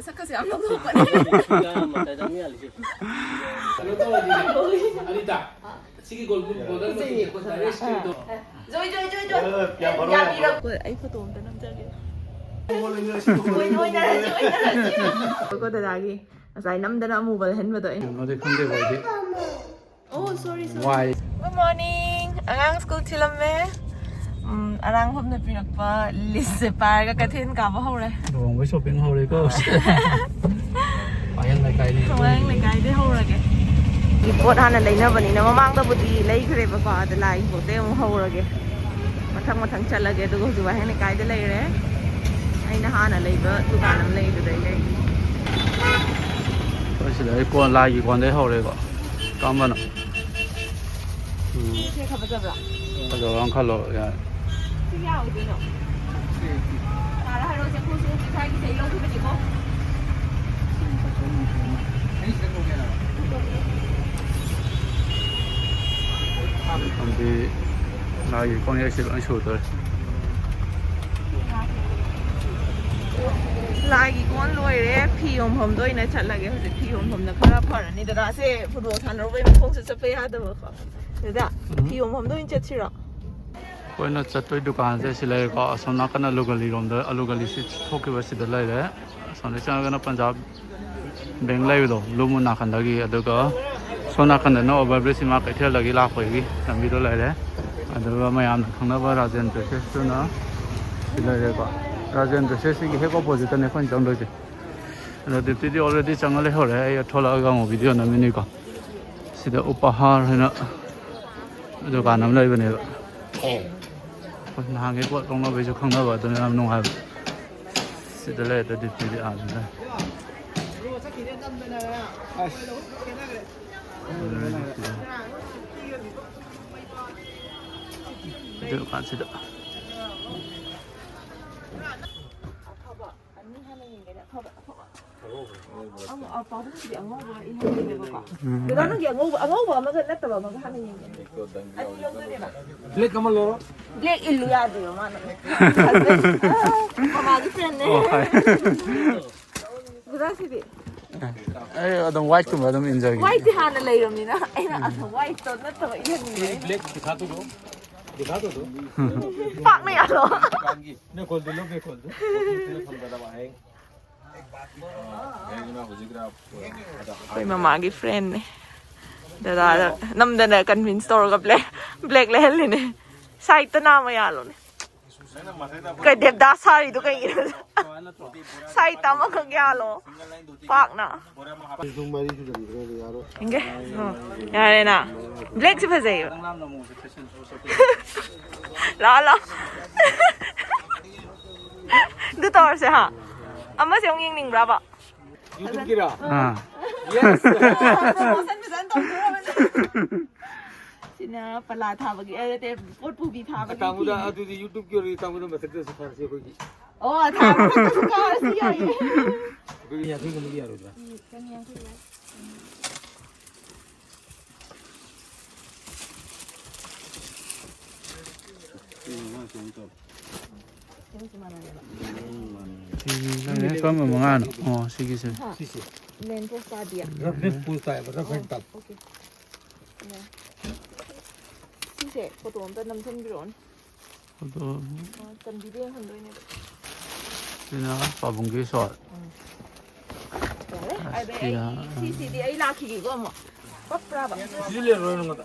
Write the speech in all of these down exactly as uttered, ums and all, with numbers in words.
ꯁꯛꯀꯁꯦ ꯌꯥꯝ ꯅꯣꯛꯅꯤꯡꯕꯅꯦ꯫ ꯀꯩꯅꯣ ꯇꯧꯔꯗꯤ, ꯑꯅꯤꯇꯥ, ꯁꯤꯒꯤ ꯒꯣꯜ-, ꯒꯣꯜꯗꯟ ꯃꯆꯨꯁꯦ ꯗꯥꯏꯔꯦꯛ ꯁ꯭ꯀ꯭ꯔꯤꯟꯗꯣ꯫ ꯖꯣꯏ, ꯖꯣꯏ, ꯖꯣꯏ, ꯖꯣꯏ꯫ ꯑꯩ ꯐꯣꯇꯣ ꯑꯝꯇ ꯅꯝꯖꯒꯦ꯫ ꯑꯣꯏꯅ ꯑꯣꯏꯅꯔꯁꯤ, ꯑꯣꯏꯅꯔꯁꯤ꯫ ꯑꯩꯈꯣꯏ ꯗꯗꯥꯒꯤ ꯉꯁꯥꯏ ꯅꯝꯗꯅ ꯑꯃꯨꯕ ꯂꯩꯍꯟꯕꯗꯣ ꯑꯩꯅ꯫ ꯀꯩꯅꯣꯗꯤ ꯈꯪꯗꯦꯕ ꯑꯩꯗꯤ꯫ Oh, sorry, sorry. ꯋꯥꯏ꯫ Good morning. ꯑꯉꯥꯡ ꯁ꯭ꯀꯨꯜ ꯊꯤꯜꯂꯝꯃꯦ꯫ ꯎꯝ, ꯑꯔꯥꯡꯕꯝꯅ ꯄꯤꯔꯛꯄ ꯂꯤꯁꯁꯦ ꯄꯥꯏꯔꯒ ꯀꯩꯊꯦꯜ ꯀꯥꯕ ꯍꯧꯔꯦ꯫ ꯂꯨꯍꯣꯡꯕꯩ ꯁꯣꯄꯤꯡ ꯍꯧꯔꯦꯀꯣ꯫ ꯄꯥꯌꯦꯡ ꯂꯩꯀꯥꯏꯗꯤ꯫ ꯄꯥꯌꯦꯡ ꯂꯩꯀꯥꯏꯗꯩ ꯍꯧꯔꯒꯦ꯫ ꯄꯣꯠ ꯍꯥꯟꯅ ꯂꯩꯅꯕꯅꯤꯅ ꯃꯃꯥꯡꯗꯕꯨꯗꯤ ꯂꯩꯈ꯭ꯔꯦꯕꯀꯣ, ꯑꯗ ꯂꯥꯏꯒꯤ ꯄꯣꯠꯇꯩ ꯑꯃꯨꯛ ꯍꯧꯔꯒꯦ꯫ ꯃꯊꯪ ꯃꯊꯪ ꯆꯠꯂꯒꯦ꯫ ꯑꯗꯨꯒ ꯍꯧꯖꯤꯛ ꯋꯥꯍꯦꯡ ꯂꯩꯀꯥꯏꯗ ꯂꯩꯔꯦ꯫ ꯑꯩꯅ ꯍꯥꯟꯅ ꯂꯩꯕ ꯗꯨꯀꯥꯟ ꯑꯃ ꯂꯩ, ꯑꯗꯨꯗꯩ ꯂꯩ꯫ ꯑꯩꯈꯣꯏ ꯁꯤꯗ ꯑꯩ ꯀꯣꯟ, ꯂꯥꯏꯒꯤ ꯀꯣꯟꯗꯩ ꯍꯧꯔꯦꯀꯣ꯫ ꯀꯔꯝꯕꯅꯣ? ꯎꯝ꯫ ꯁꯤ ꯈꯔ ꯐꯖꯕ꯭ꯔꯥ? ꯐꯖꯕ ꯑꯃ ꯈꯜꯂꯣ, ꯌꯥꯔꯦ꯫ ꯁꯤ ꯀꯌꯥ ꯑꯣꯏꯗꯣꯏꯅꯣ? ꯇꯥꯔ ꯍꯥꯏꯔꯛꯑꯣꯁꯦ, ꯑꯩꯈꯣꯏꯁꯨ ꯉꯁꯥꯏꯒꯤ ꯆꯍꯤ ꯂꯧꯈꯤꯕꯅꯤꯀꯣ꯫ ꯑꯗꯨꯗꯤ ꯂꯥꯏꯒꯤ ꯀꯣꯟꯌꯦꯛꯁꯤ ꯂꯣꯏ ꯁꯨꯗꯣꯔꯦ꯫ ꯂꯥꯏꯒꯤ ꯀꯣꯟ ꯂꯣꯏꯔꯦ꯫ ꯐꯤ ꯌꯣꯟꯐꯝꯗ ꯑꯣꯏꯅ ꯆꯠꯂꯒꯦ ꯍꯧꯖꯤꯛ꯫ ꯐꯤ ꯌꯣꯟꯐꯝꯅ ꯈꯔ ꯐꯔꯅꯤ꯫ ꯗꯗꯥꯁꯦ ꯐꯨꯠꯕꯣꯜ ꯁꯥꯟꯅꯔꯨꯕꯩ ꯃꯈꯣꯡꯁꯨ ꯆꯠꯄ ꯌꯥꯗꯕꯀꯣ꯫ ꯗꯗꯥ, ꯎꯝ꯫ ꯐꯤ ꯌꯣꯟꯐꯝꯗ ꯑꯣꯏꯅ ꯆꯠꯁꯤꯔꯣ? ꯑꯩꯈꯣꯏꯅ ꯆꯠꯇꯣꯏ ꯗꯨꯀꯥꯟꯁꯦ ꯁꯤ ꯂꯩꯔꯦꯀꯣ꯫ ꯑꯁꯣꯝ ꯅꯥꯀꯟ ꯑꯂꯨ ꯒꯂꯤꯔꯣꯝꯗ, ꯑꯂꯨ ꯒꯂꯤꯁꯤ ꯊꯣꯛꯈꯤꯕ ꯁꯤꯗ ꯂꯩꯔꯦ꯫ ꯑꯁꯣꯝꯗ ꯆꯪꯉꯒꯅ ꯄꯟꯖꯥꯕ ꯕꯦꯡ ꯂꯩꯕꯗꯣ, ꯕ꯭ꯂꯨ ꯃꯨꯟ ꯅꯥꯀꯟꯗꯒꯤ, ꯑꯗꯨꯒ ꯁꯣꯝ ꯅꯥꯀꯟꯗꯅ ꯑꯣꯚꯔ ꯕ꯭ꯔꯤꯖ ꯏꯃꯥ ꯀꯩꯊꯦꯜꯗꯒꯤ ꯂꯥꯛꯄꯒꯤ ꯂꯝꯕꯤꯗꯣ ꯂꯩꯔꯦ꯫ ꯑꯗꯨꯒ ꯃꯌꯥꯝꯅ ꯈꯪꯅꯕ ꯔꯥꯖꯦꯟ ꯗ꯭ꯔꯦꯁꯦꯁꯇꯨꯅ ꯁꯤ ꯂꯩꯔꯦꯀꯣ꯫ ꯔꯥꯖꯦꯟ ꯗ꯭ꯔꯦꯁꯦꯁꯁꯤꯒꯤ ꯍꯦꯛ ꯑꯣꯄꯣꯖꯤꯠꯇꯅꯦ ꯑꯩꯈꯣꯏꯅ ꯆꯪꯗꯣꯏꯁꯦ꯫ ꯑꯗꯣ ꯗꯤꯞꯇꯤꯗꯤ already ꯆꯪꯉ ꯂꯩꯍꯧꯔꯦ꯫ ꯑꯩ ꯊꯣꯛꯂꯛꯑꯒ ꯑꯃꯨꯛ ꯚꯤꯗꯤꯑꯣ ꯅꯝꯃꯤꯅꯤꯀꯣ꯫ ꯁꯤꯗ ꯎꯄꯍꯥꯔ ꯍꯥꯏꯅ ꯗꯨꯀꯥꯟ ꯑꯃ ꯂꯩꯕꯅꯦꯕ꯫ ꯑꯩꯈꯣꯏ ꯅꯍꯥꯟꯒꯩ ꯄꯣꯠ ꯂꯧꯅꯕꯩꯁꯨ ꯈꯪꯅꯕ, ꯑꯗꯨꯅ ꯌꯥꯝ ꯅꯨꯡꯉꯥꯏꯕ꯫ ꯁꯤꯗ ꯂꯩꯔꯦ ꯗꯤꯞꯇꯤꯗꯤ ꯑꯥꯗ ꯂꯩ꯫ ꯑꯁ꯫ ꯗꯨꯀꯥꯟꯁꯤꯗ꯫ ꯑꯐꯕ ꯑꯅꯤ ꯍꯥꯟꯅ ꯌꯦꯡꯒꯦꯅꯦ꯫ ꯑꯐꯕ, ꯑꯐꯕ꯫ ꯑꯉꯧꯕ꯫ ꯑꯃ, ꯑ, ꯄꯥꯕꯨꯡꯒꯤꯗꯤ ꯑꯉꯧꯕ ꯏꯍꯟꯒꯦꯕꯀꯣ꯫ ꯎꯝ꯫ ꯗꯗꯥ, ꯅꯪꯒꯤ ꯑꯉꯧꯕ, ꯑꯉꯧꯕ ꯑꯃꯒ ꯅꯠꯇꯕ ꯑꯃꯒ ꯍꯥꯟꯅ ꯌꯦꯡꯒꯦ꯫ ꯑꯅꯤ ꯂꯧꯒꯅꯦꯕ꯫ ꯕ꯭ꯂꯦꯛ ꯑꯃ ꯂꯧꯔꯣ꯫ ꯕ꯭ꯂꯦꯛ ꯏꯜꯂꯨ ꯌꯥꯗꯦꯕ ꯃꯥꯅ꯫ ꯃꯃꯥꯒꯤ ꯐ꯭ꯔꯦꯟꯅꯦ꯫ ꯑꯣ, ꯍꯣꯏ꯫ ꯁꯤꯗꯤ ꯑꯩ ꯑꯗꯨꯝ ꯋꯥꯏꯠꯀꯨꯝꯕ ꯑꯗꯨꯝ ꯏꯟꯖꯒꯦ꯫ ꯋꯥꯏꯠꯇꯤ ꯍꯥꯟꯅ ꯂꯩꯔꯕꯅꯤꯅ ꯑꯩꯅ ꯑꯗꯨꯝ ꯋꯥꯏꯠꯇꯣ ꯅꯠꯇꯕ ꯏꯍꯟꯅꯤꯡꯕ ꯑꯩꯅ꯫ ब्लैक दिखा तो दो, दिखा तो दो। ꯄꯥꯛꯅ ꯌꯥꯜꯂꯣ꯫ मैं खोल दे लो, मैं खोल दो। ꯊꯝꯒꯗꯕ ꯍꯌꯦꯡ꯫ ꯑꯩꯈꯣꯏ ꯃꯃꯥꯒꯤ ꯐ꯭ꯔꯦꯟꯅꯦ꯫ ꯗꯗꯥꯗ ꯅꯝꯗꯅ ꯀꯟꯚꯤꯟꯁ ꯇꯧꯔꯒ ꯕ꯭ꯂꯦꯛ ꯕ꯭ꯂꯦꯛ ꯂꯩꯍꯜꯂꯤꯅꯦ꯫ ꯁꯥꯏꯠꯇ ꯅꯥꯝꯃ ꯌꯥꯜꯂꯣꯅꯦ꯫ ꯀꯩ ꯗꯦꯕꯗꯥꯁ ꯁꯥꯔꯤꯗꯣ ꯀꯩꯒꯤꯅꯣ? ꯁꯥꯏꯠꯇ ꯑꯃꯈꯛ ꯌꯥꯜꯂꯣ꯫ ꯄꯥꯛꯅ꯫ ꯄꯨꯡ ꯃꯔꯤ ꯁꯨꯖꯟꯈ꯭ꯔꯦ ꯑꯗꯨ ꯌꯥꯔꯣꯏ꯫ ꯏꯪꯒꯦ꯫ ꯑꯣ, ꯌꯥꯔꯦꯅ꯫ ꯕ꯭ꯂꯦꯛꯁꯦ ꯐꯖꯩꯌꯦꯕ꯫ ꯂꯥꯛꯑꯣ ꯂꯥꯛꯑꯣ꯫ ꯑꯗꯨ ꯇꯧꯔꯁꯦ ꯍꯥ꯫ ꯑꯃꯁꯦ ꯑꯃꯨꯛ ꯌꯦꯡꯅꯤꯡꯕ꯭ꯔꯥꯕ? ꯌꯨꯇꯨꯕꯀꯤꯔꯣ? ꯑꯥ꯫ ꯌꯦꯁ꯫ ꯄ꯭ꯔꯣꯃꯣꯁꯟ ꯐꯖꯅ ꯇꯧꯗꯣꯔꯕꯅꯦ꯫ ꯁꯤꯅ ꯄꯂꯥ ꯊꯥꯕꯒꯤ ꯑꯦ, ꯅꯠꯇꯦ, ꯄꯣꯠ ꯄꯨꯕꯤ ꯊꯥꯕꯒꯤ ꯑꯇꯥꯡꯕꯗ ꯐꯤꯅꯦ꯫ ꯑꯗꯨꯗꯤ ꯌꯨꯇꯨꯕꯀꯤ ꯑꯣꯏꯔꯗꯤ ꯑꯇꯥꯡꯕꯗ ꯃꯊꯛꯇꯁꯨ ꯊꯥꯔꯁꯤ ꯑꯩꯈꯣꯏꯒꯤ꯫ ꯑꯣ, ꯊꯥꯕ ꯃꯊꯛꯇꯁꯨ ꯊꯥꯔꯁꯨ ꯌꯥꯏꯌꯦ꯫ ꯑꯩꯈꯣꯏꯒꯤ ꯌꯥꯡꯈꯩꯒꯨꯝꯕꯗꯤ ꯌꯥꯔꯣꯏꯗ꯭ꯔꯥ? ꯀꯩꯅꯣꯁꯨ ꯃꯥꯟꯅꯔꯦꯕ꯫ ꯁꯤꯅꯦ, ꯀꯔꯝꯕ ꯃꯉꯥꯅꯣ? ꯑꯣ, ꯁꯤꯒꯤꯁꯦ꯫ ꯁꯤꯁꯦ꯫ ꯂꯦꯟ ꯄꯣꯁ ꯇꯥꯗꯤꯌꯦ꯫ ꯔꯐ ꯑꯦꯟ ꯄꯨꯜ ꯇꯥꯏꯕ, ꯔꯐ ꯑꯦꯟ ꯇꯞ꯫ ꯑꯣꯀꯦ꯫ ꯁꯤꯁꯦ ꯐꯣꯇꯣ ꯑꯝꯇ ꯅꯝꯁꯤꯟꯕꯤꯔꯛꯑꯣꯅꯦ꯫ ꯑꯗꯣ ꯑ, ꯆꯟꯕꯤꯗ ꯌꯦꯡꯍꯟꯗꯣꯏꯅꯦꯕ꯫ ꯁꯤꯅ ꯄꯥꯕꯨꯡꯒꯤ ꯁꯣꯠ꯫ ꯌꯥꯔꯦ꯫ ꯑꯗꯩ ꯁꯤꯅ, ꯑꯩ ꯁꯤꯁꯤꯗꯤ ꯑꯩ ꯂꯥꯛꯈꯤꯒꯦꯀꯣ ꯑꯃꯨꯛ꯫ ꯄꯛꯄ꯭ꯔꯥꯕ? ꯁꯤꯁꯨ ꯂꯩꯔꯣꯏ ꯅꯉꯣꯟꯗ꯫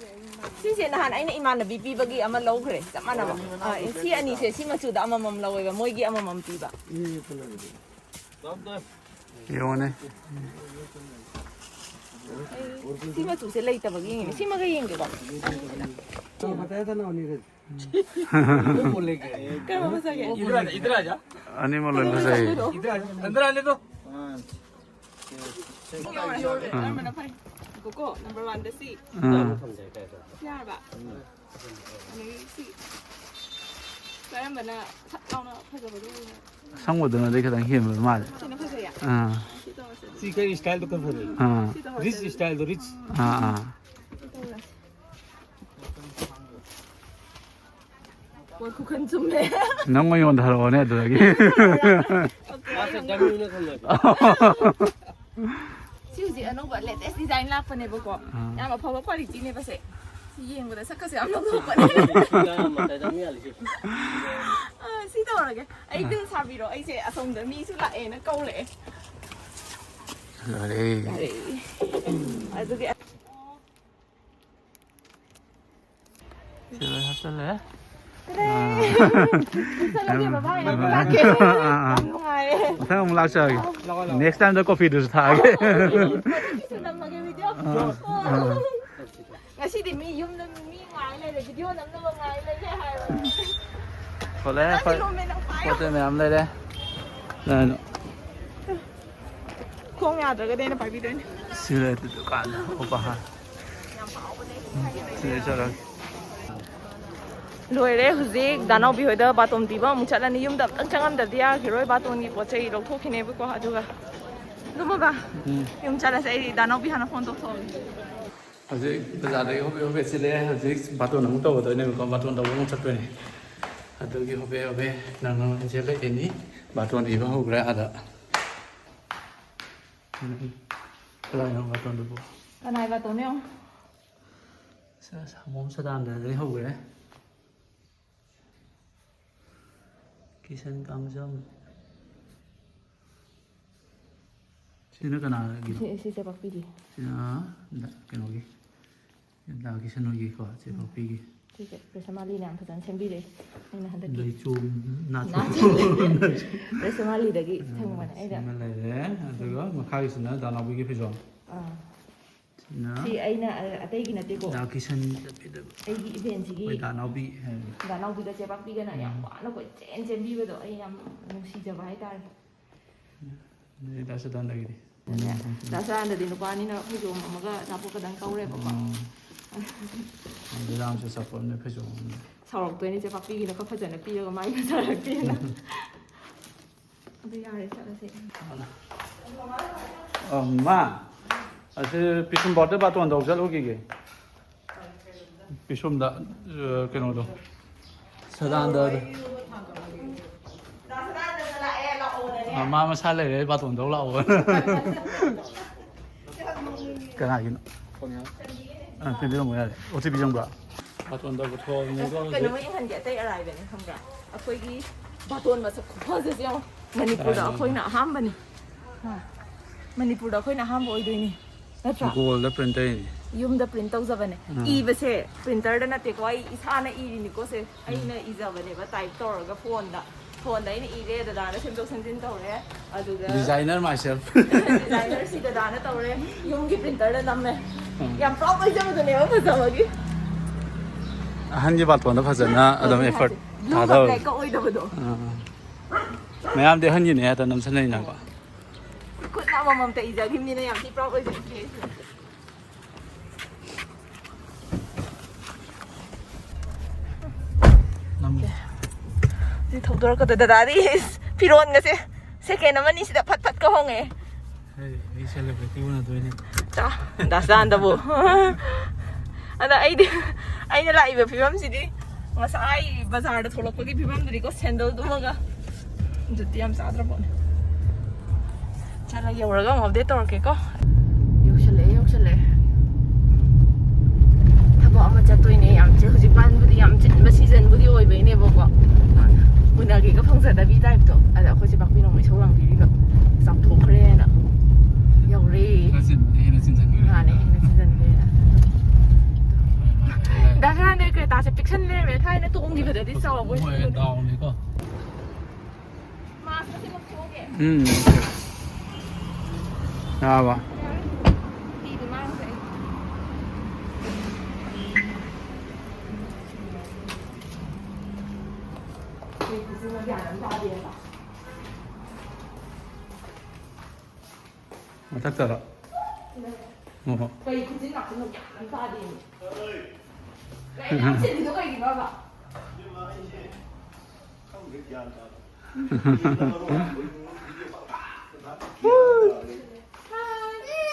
ꯁꯤꯁꯦ ꯅꯍꯥꯟ ꯑꯩꯅ ꯏꯃꯥꯟꯅꯕꯤ ꯄꯤꯕꯒꯤ ꯑꯃ ꯂꯧꯈ꯭ꯔꯦ, ꯆꯞ ꯃꯥꯟꯅꯕ꯫ ꯑ, ꯁꯤ ꯑꯅꯤꯁꯦ ꯁꯤ ꯃꯆꯨꯗ ꯑꯃꯃꯝ ꯂꯧꯋꯦꯕ, ꯃꯣꯏꯒꯤ ꯑꯃꯃꯝ ꯄꯤꯕ꯫ ꯌꯦꯡꯉꯣꯅꯦ꯫ ꯑꯩ ꯁꯤ ꯃꯆꯨꯁꯦ ꯂꯩꯇꯕꯒꯤ ꯌꯦꯡꯉꯤꯅꯦ꯫ ꯁꯤꯃꯒ ꯌꯦꯡꯒꯦꯀꯣ꯫ ꯀꯔꯝꯕ ꯐꯖꯒꯦ? इधर आ जा, इधर आ जा। ꯑꯅꯤꯃꯛ ꯂꯣꯏ ꯐꯖꯩ꯫ इधर आ जा। अंदर आने दो। ꯀꯔꯝꯕꯅ ꯐꯩ? ꯉꯥꯏꯈꯣꯀꯣ, ꯅꯝꯕꯔ ꯋꯥꯟꯗ ꯁꯤ꯫ ꯑꯥ꯫ ꯁꯤ ꯌꯥꯔꯕ? ꯑꯗꯒꯤ ꯁꯤ꯫ ꯀꯔꯝꯕꯅ ꯊꯛ ꯂꯥꯎꯅ ꯐꯖꯕꯗꯣ ꯑꯣꯏꯅ? ꯑꯁꯪꯕꯗꯨꯅꯗꯤ ꯈꯤꯇꯪ ꯍꯦꯟꯕ ꯃꯥꯜꯂꯦ꯫ ꯁꯤꯅ ꯐꯖꯩꯌꯥ? ꯑꯥ꯫ ꯁꯤ ꯇꯧꯔꯁꯦ ꯑꯗꯨꯗꯤ꯫ ꯁꯤ ꯀꯔꯤ ꯁ꯭ꯇꯥꯏꯜꯗꯣ ꯈꯔ ꯐꯖꯩ꯫ ꯑꯥ꯫ ꯁꯤ ꯇꯧꯔꯁꯦ ꯔꯤꯆ ꯑꯗꯨꯗꯤ꯫ ꯁ꯭ꯇꯥꯏꯜꯗꯣ, ꯔꯤꯆ꯫ ꯑꯥ ꯑꯥ꯫ ꯁꯤ ꯇꯧꯔꯁꯦ꯫ ꯄꯣꯠ ꯈꯨꯈꯟ ꯆꯨꯝꯃꯦ꯫ ꯅꯪ ꯑꯣꯏꯅ ꯌꯣꯟꯊꯔꯛꯑꯣꯅꯦ ꯑꯗꯨꯗꯒꯤ꯫ ꯁꯤ ꯍꯧꯖꯤꯛ ꯑꯅꯧꯕ latest design ꯂꯥꯛꯄꯅꯦꯕꯀꯣ꯫ ꯌꯥꯝ ꯑꯐꯕ qualityꯅꯦꯕ ꯁꯦ꯫ ꯁꯤ ꯌꯦꯡꯕꯗ ꯁꯛꯀꯁꯦ ꯌꯥꯝ ꯂꯧꯊꯣꯛꯄꯅꯦ꯫ ꯑ, ꯁꯤ ꯇꯧꯔꯒꯦ꯫ ꯑꯩ bill ꯁꯥꯕꯤꯔꯣ꯫ ꯑꯩꯁꯦ ꯑꯁꯣꯝꯗ ꯃꯤꯁꯨ ꯂꯥꯛꯑꯦꯅ ꯀꯧꯔꯛꯑꯦ꯫ ꯂꯣꯏꯔꯦ꯫ ꯌꯥꯔꯦ꯫ ꯑꯗꯨꯒꯤ ꯁꯤ ꯂꯣꯏ ꯍꯥꯞꯆꯜꯂꯦ꯫ ꯆꯠꯂꯒꯦ ꯕꯕꯥ, ꯌꯥꯝ ꯂꯥꯛꯀꯦ꯫ ꯌꯥꯝ ꯅꯨꯡꯉꯥꯏꯔꯦ꯫ ꯃꯊꯪ ꯑꯃꯨꯛ ꯂꯥꯛꯆꯔꯒꯦ꯫ Next timeꯗ coffeeꯗꯨꯁꯨ ꯊꯛꯑꯒꯦ꯫ ꯁꯤ ꯅꯝꯃꯒꯦ video꯫ ꯉꯁꯤꯗꯤ ꯃꯤ ꯌꯨꯝꯗ ꯃꯤ ꯉꯥꯏ ꯂꯩꯔꯦ, video ꯅꯝꯅꯕ ꯉꯥꯏ ꯂꯩꯔꯦ ꯍꯥꯏꯕ꯫ ꯊꯣꯛꯂꯛꯑꯦ ꯑꯩꯈꯣꯏ꯫ ꯂꯣꯝꯃꯦ ꯅꯪ ꯄꯥꯏꯌꯣ꯫ ꯄꯣꯠ ꯆꯩ ꯃꯌꯥꯝ ꯂꯩꯔꯦ꯫ ꯀꯩꯅꯣ? ꯈꯣꯡ ꯌꯥꯗ꯭ꯔꯒꯗꯤ ꯑꯩꯅ ꯄꯥꯏꯕꯤꯗꯣꯏꯅꯦ꯫ ꯁꯤ ꯂꯩꯔꯦ ꯗꯨꯀꯥꯟꯗ ꯎꯄꯥꯍꯥꯔ꯫ ꯁꯤꯗꯩ ꯆꯠꯂꯒꯦ꯫ ꯂꯣꯏꯔꯦ꯫ ꯍꯧꯖꯤꯛ ꯗꯥꯅꯥꯎꯕꯤ ꯍꯣꯏꯗ ꯕꯥꯇꯣꯟ ꯄꯤꯕ ꯑꯃꯨꯛ ꯆꯠꯂꯅꯤ꯫ ꯌꯨꯝꯗ ꯑꯝꯇꯪ ꯆꯪꯉꯝꯗꯗꯤ ꯌꯥꯈꯤꯔꯣꯏ꯫ ꯕꯥꯇꯣꯟꯒꯤ ꯄꯣꯠ ꯆꯩ ꯂꯧꯊꯣꯛꯈꯤꯅꯦꯕꯀꯣ꯫ ꯑꯗꯨꯒ ꯑꯗꯨꯃꯒ ꯎꯝ꯫ ꯌꯨꯝ ꯆꯠꯂꯁꯦ꯫ ꯑꯩ ꯗꯥꯅꯥꯎꯕꯤ ꯍꯥꯟꯅ phone ꯇꯧꯊꯣꯛꯑꯒꯦ꯫ ꯍꯧꯖꯤꯛ ꯕꯖꯥꯔꯗꯒꯤ ꯍꯣꯕꯦ ꯍꯣꯕꯦ ꯆꯦꯜꯂꯛꯑꯦ꯫ ꯍꯧꯖꯤꯛ ꯕꯥꯇꯣꯟ ꯑꯃꯨꯛ ꯇꯧꯒꯗꯣꯏꯅꯦꯕꯀꯣ꯫ ꯕꯥꯇꯣꯟ ꯇꯧꯕ ꯑꯃꯨꯛ ꯆꯠꯇꯣꯏꯅꯦ꯫ ꯑꯗꯨꯒꯤ ꯍꯣꯕꯦ ꯍꯣꯕꯦ ꯅꯪ ꯅꯪ ꯆꯦꯜꯂꯛꯏꯅꯤ꯫ ꯕꯥꯇꯣꯟ ꯏꯕ ꯍꯧꯈ꯭ꯔꯦ ꯑꯥꯗ꯫ ꯀꯗꯥꯏꯅꯣ ꯕꯥꯇꯣꯟꯗꯨꯕꯨ? ꯀꯅꯥꯏ ꯕꯥꯇꯣꯟꯅꯣ ꯌꯦꯡꯉꯣ꯫ ꯁ-, ꯁꯪꯒꯣꯝ ꯁꯗꯥꯟꯗꯗꯒꯤ ꯍꯧꯈ꯭ꯔꯦ꯫ ꯀꯤꯁꯟ ꯀꯥꯡꯖꯝ꯫ ꯁꯤꯅ ꯀꯅꯥꯒꯤꯅꯣ? ꯁꯤ, ꯁꯤ ꯆꯦꯕꯥꯛꯄꯤꯒꯤ꯫ ꯁꯤꯅ ꯗ-, ꯀꯩꯅꯣꯒꯤ, ꯗꯥ ꯀꯤꯁꯟ ꯍꯣꯏꯒꯤꯀꯣ, ꯆꯦꯕꯥꯛꯄꯤꯒꯤ꯫ ꯁꯤꯁꯦ ꯄ꯭ꯔꯦꯁꯃꯥꯂꯤꯅ ꯌꯥꯝ ꯐꯖꯅ ꯁꯦꯝꯕꯤꯔꯦ꯫ ꯑꯩꯅ ꯍꯟꯗꯛꯀꯤ ꯂꯩꯆꯣꯝ ꯅꯥꯆꯣꯝ꯫ ꯄ꯭ꯔꯦꯁꯃꯥꯂꯤꯗꯒꯤ ꯊꯝꯕꯅꯦ ꯑꯩꯅ꯫ ꯁꯤꯃ ꯂꯩꯔꯦ꯫ ꯑꯗꯨꯒ ꯃꯈꯥꯒꯤꯁꯤꯅ ꯗꯥ ꯅꯥꯎꯕꯤꯒꯤ ꯐꯤꯖꯣꯜ꯫ ꯑꯥ꯫ ꯁꯤꯅ ꯁꯤ ꯑꯩꯅ, ꯑ, ꯑꯇꯩꯒꯤ ꯅꯠꯇꯦꯀꯣ꯫ ꯗꯥ ꯀꯤꯁꯟ ꯆꯠꯄꯤꯗꯕ꯫ ꯑꯩꯒꯤ eventꯁꯤꯒꯤ ꯑꯩꯈꯣꯏ ꯗꯥ ꯅꯥꯎꯕꯤ ꯍꯥꯏꯕꯅꯤ꯫ ꯗꯥ ꯅꯥꯎꯕꯤꯒ ꯆꯦꯕꯥꯛꯄꯤꯒꯅ ꯌꯥꯝ ꯋꯥꯅ ꯀꯣꯏꯆꯦꯟ ꯆꯦꯟꯕꯤꯕꯗꯣ ꯑꯩ ꯌꯥꯝ ꯅꯨꯡꯁꯤꯖꯕ ꯍꯥꯏꯇꯥꯔꯦ꯫ ꯑꯗꯩ ꯗꯥ ꯁꯗꯥꯟꯗꯒꯤꯗꯤ꯫ ꯑꯗꯨꯅꯦ꯫ ꯗꯥ ꯁꯗꯥꯟꯗꯗꯤ ꯅꯨꯄꯥꯅꯤꯅ ꯐꯩꯖꯣꯝ ꯑꯃꯒ ꯑꯆꯥꯄꯣꯠ ꯈꯛꯇꯪ ꯇꯧꯔꯦꯕꯀꯣ꯫ ꯎꯝ꯫ ꯑꯗꯨ ꯗꯥꯟꯁ ꯑꯆꯥꯄꯣꯠ ꯑꯃꯅꯦ ꯐꯩꯖꯣꯝ ꯑꯃꯅꯦ꯫ ꯁꯥꯎꯔꯛꯇꯣꯏꯅꯦ ꯆꯦꯕꯥꯛꯄꯤꯒꯤꯅ ꯈꯔ ꯐꯖꯅ ꯄꯤꯔꯒ ꯃꯥꯏ ꯐꯖꯔꯛꯇꯦꯅ꯫ ꯑꯗꯨ ꯌꯥꯔꯦ, ꯆꯠꯂꯁꯦ꯫ ꯑ, ꯃꯥ, ꯑꯁꯤ ꯄꯤꯁꯨꯝ ꯕꯣꯠꯇ ꯕꯥꯇꯣꯟ ꯇꯧ ꯆꯠꯂꯨꯈꯤꯒꯦ꯫ ꯄꯤꯁꯨꯝꯗ, ꯑ, ꯀꯩꯅꯣꯗꯣ꯫ ꯁꯗꯥꯅꯟꯗꯗꯣ꯫ ꯑ, ꯃꯥ ꯃꯁꯥ ꯂꯩꯔꯦ, ꯕꯥꯇꯣꯟ ꯇꯧ ꯂꯥꯛꯑꯣ꯫ ꯀꯅꯥꯒꯤꯅꯣ? ꯑ, ꯄꯤꯕꯤꯔꯝꯃꯣ ꯌꯥꯔꯦ꯫ ꯑꯣ ꯇꯤ ꯄꯤ ꯆꯪꯕ꯭ꯔꯥ? ꯕꯥꯇꯣꯟ ꯇꯧꯕ ꯊꯣꯛꯑꯕꯅꯤꯀꯣ ꯍꯧꯖꯤꯛ꯫ ꯀꯩꯅꯣꯝꯃ ꯌꯦꯡꯍꯟꯒꯦ, ꯑꯇꯩ ꯑꯔꯥꯏꯕꯅꯦ, ꯈꯪꯕ꯭ꯔꯥ? ꯑꯩꯈꯣꯏꯒꯤ ꯕꯥꯇꯣꯟ ꯃꯁꯛ ꯈꯨꯐꯖꯁꯦ ꯌꯦꯡꯉꯣ꯫ ꯃꯅꯤꯄꯨꯔꯗ ꯑꯔꯥꯏꯕꯅꯦ꯫ ꯑꯩꯈꯣꯏꯅ ꯑꯍꯥꯟꯕꯅꯤ꯫ ꯍꯥ꯫ ꯃꯅꯤꯄꯨꯔꯗ ꯑꯩꯈꯣꯏꯅ ꯑꯍꯥꯟꯕ ꯑꯣꯏꯗꯣꯏꯅꯤ꯫ ꯅꯠꯇ꯭ꯔꯥ? ꯒꯣꯜꯗ ꯄ꯭ꯔꯤꯟ ꯇꯧꯔꯤꯅꯤ꯫ ꯌꯨꯝꯗ ꯄ꯭ꯔꯤꯟ ꯇꯧꯖꯕꯅꯦ꯫ ꯎꯝ꯫ ꯏꯕꯁꯦ ꯄ꯭ꯔꯤꯟꯇꯔꯗ ꯅꯠꯇꯦꯀꯣ, ꯑꯩ ꯏꯁꯥꯅ ꯏꯔꯤꯅꯤꯀꯣ ꯁꯦ꯫ ꯑꯩꯅ ꯏꯖꯕꯅꯦꯕ, ꯇꯥꯏꯞ ꯇꯧꯔꯒ ꯐꯣꯟꯗ꯫ ꯐꯣꯟꯗ ꯑꯩꯅ ꯏꯔꯦ, ꯗꯗꯥꯅ ꯁꯦꯝꯗꯣꯛ ꯁꯦꯝꯖꯤꯟ ꯇꯧꯔꯦ꯫ ꯑꯗꯨꯒ designer myself꯫ Designer ꯁꯤ ꯗꯗꯥꯅ ꯇꯧꯔꯦ꯫ ꯌꯨꯝꯒꯤ ꯄ꯭ꯔꯤꯟꯇꯔꯗ ꯅꯝꯃꯦ꯫ ꯎꯝ꯫ ꯌꯥꯝ ꯄ꯭ꯔꯥꯎꯗ ꯑꯣꯏꯖꯕꯗꯨꯅꯦꯕ ꯐꯖꯕꯒꯤ꯫ ꯑꯍꯟꯒꯤ ꯕꯥꯇꯣꯟꯗ ꯐꯖꯅ ꯑꯗꯨꯝ ꯑꯗꯨꯅꯦ effort ꯍꯥꯏꯁꯦ꯫ Blue ꯊꯥꯗꯧ꯫ Black ꯀ ꯑꯣꯏꯗꯕꯗꯣ꯫ ꯑꯥ꯫ ꯃꯌꯥꯝꯗꯤ ꯑꯍꯟꯒꯤꯅꯦ ꯍꯦꯛꯇ ꯅꯝꯁꯟꯅꯩꯅꯀꯣ꯫ ꯈꯨꯠꯅ ꯑꯃꯃꯝꯇ ꯏꯖꯈꯤꯕꯅꯤꯅ ꯌꯥꯝ ꯊꯤ ꯄ꯭ꯔꯥꯎꯗ ꯑꯣꯏꯖꯩ꯫ ꯅꯝꯃꯦ꯫ ꯁꯤ ꯊꯧꯗꯣꯔꯛꯀꯗꯣꯏ ꯗꯗꯥꯗꯤ ꯏꯁ, ꯐꯤꯔꯣꯟꯒꯁꯦ ꯁꯦꯀꯦꯟ ꯑꯃꯅꯤ ꯁꯤꯗ ꯐꯠ ꯐꯠꯀ ꯍꯣꯡꯉꯦ꯫ ꯍꯦ, ꯑꯩ celebrity ꯎꯅꯗꯣꯏꯅꯦ꯫ ꯆꯥ, ꯗꯥꯁꯥꯟꯗꯕꯨ꯫ ꯑꯗ ꯑꯩꯗꯤ, ꯑꯩꯅ ꯂꯥꯛꯏꯕ ꯐꯤꯕꯝꯁꯤꯗꯤ ꯉꯁꯥꯏ ꯕꯖꯥꯔꯗ ꯊꯣꯛꯂꯛꯄꯒꯤ ꯐꯤꯕꯝꯗꯨꯅꯤꯀꯣ, ꯁꯦꯟꯗꯜꯗꯨꯃꯒ꯫ ꯖꯨꯠꯇꯤ ꯌꯥꯝ ꯆꯥꯗ꯭ꯔ ꯄꯣꯠꯅꯤ꯫ ꯆꯠꯂ ꯌꯧꯔꯒ ꯑꯃꯨꯛ update ꯇꯧꯔꯛꯀꯦꯀꯣ꯫ ꯌꯧꯁꯜꯂꯛꯑꯦ, ꯌꯧꯁꯜꯂꯛꯑꯦ꯫ ꯊꯕꯛ ꯑꯃ ꯆꯠꯇꯣꯏꯅꯦ, ꯌꯥꯝ ꯆꯤꯟ-, ꯍꯧꯖꯤꯛꯀꯥꯟꯕꯨꯗꯤ ꯌꯥꯝ ꯆꯤꯟꯕ seasonꯕꯨꯗꯤ ꯑꯣꯏꯕꯩꯅꯦꯕꯀꯣ꯫ ꯎꯅꯒꯦꯒ ꯐꯪꯖꯗꯕꯤ typeꯇꯣ꯫ ꯑꯗ ꯑꯩꯈꯣꯏꯁꯦ ꯄꯥꯛꯄꯤ ꯅꯣꯡꯃ ꯏꯁꯧ ꯂꯥꯡꯕꯤꯔꯤꯕ꯫ ꯆꯥꯎꯊꯣꯛꯈ꯭ꯔꯦꯅ꯫ ꯌꯧꯔꯦ꯫ ꯈꯔ ꯆꯤꯟꯕꯅꯦ, ꯍꯦꯟꯅ ꯆꯤꯟꯖꯟꯈ꯭ꯔꯦ꯫ ꯃꯥꯅꯦ, ꯍꯦꯟꯅ ꯆꯤꯟꯖꯟꯈ꯭ꯔꯦꯅ꯫ ꯗꯥ ꯁꯅꯥꯅꯦ Cretaꯁꯦ ꯄꯤꯛꯁꯟ ꯂꯩꯔꯝꯃꯦ꯫ ꯊꯥꯏꯅ ꯇꯣꯡꯈꯤꯕꯗꯗꯤ ꯆꯥꯎꯕ ꯃꯣꯏ ꯑꯣꯏꯁꯤꯜꯂꯨꯔꯦ꯫ Downꯅꯤꯀꯣ꯫ Maskꯀꯁꯦ ꯂꯧꯊꯣꯛꯑꯒꯦ꯫ ꯎꯝ꯫ ꯌꯥꯔꯕ? ꯌꯥꯔꯦ꯫ ꯐꯤꯗꯤ ꯃꯥꯡꯈ꯭ꯔꯦ꯫ ꯐꯤꯁꯤꯅ ꯒ꯭ꯌꯥꯟ ꯑꯃ ꯇꯥꯗꯦꯕ꯫ ꯃꯊꯛꯇꯔꯣ? ꯑꯣ꯫ ꯀꯩ ꯈꯨꯖꯤꯟ ꯉꯥꯛꯇꯅꯣ ꯒ꯭ꯌꯥꯟ ꯑꯃ ꯇꯥꯗꯦꯃꯤ꯫ ꯀꯩꯅꯣ ꯌꯥꯝ ꯆꯤꯜꯂꯤꯗꯣ ꯀꯩꯒꯤꯅꯣꯕ?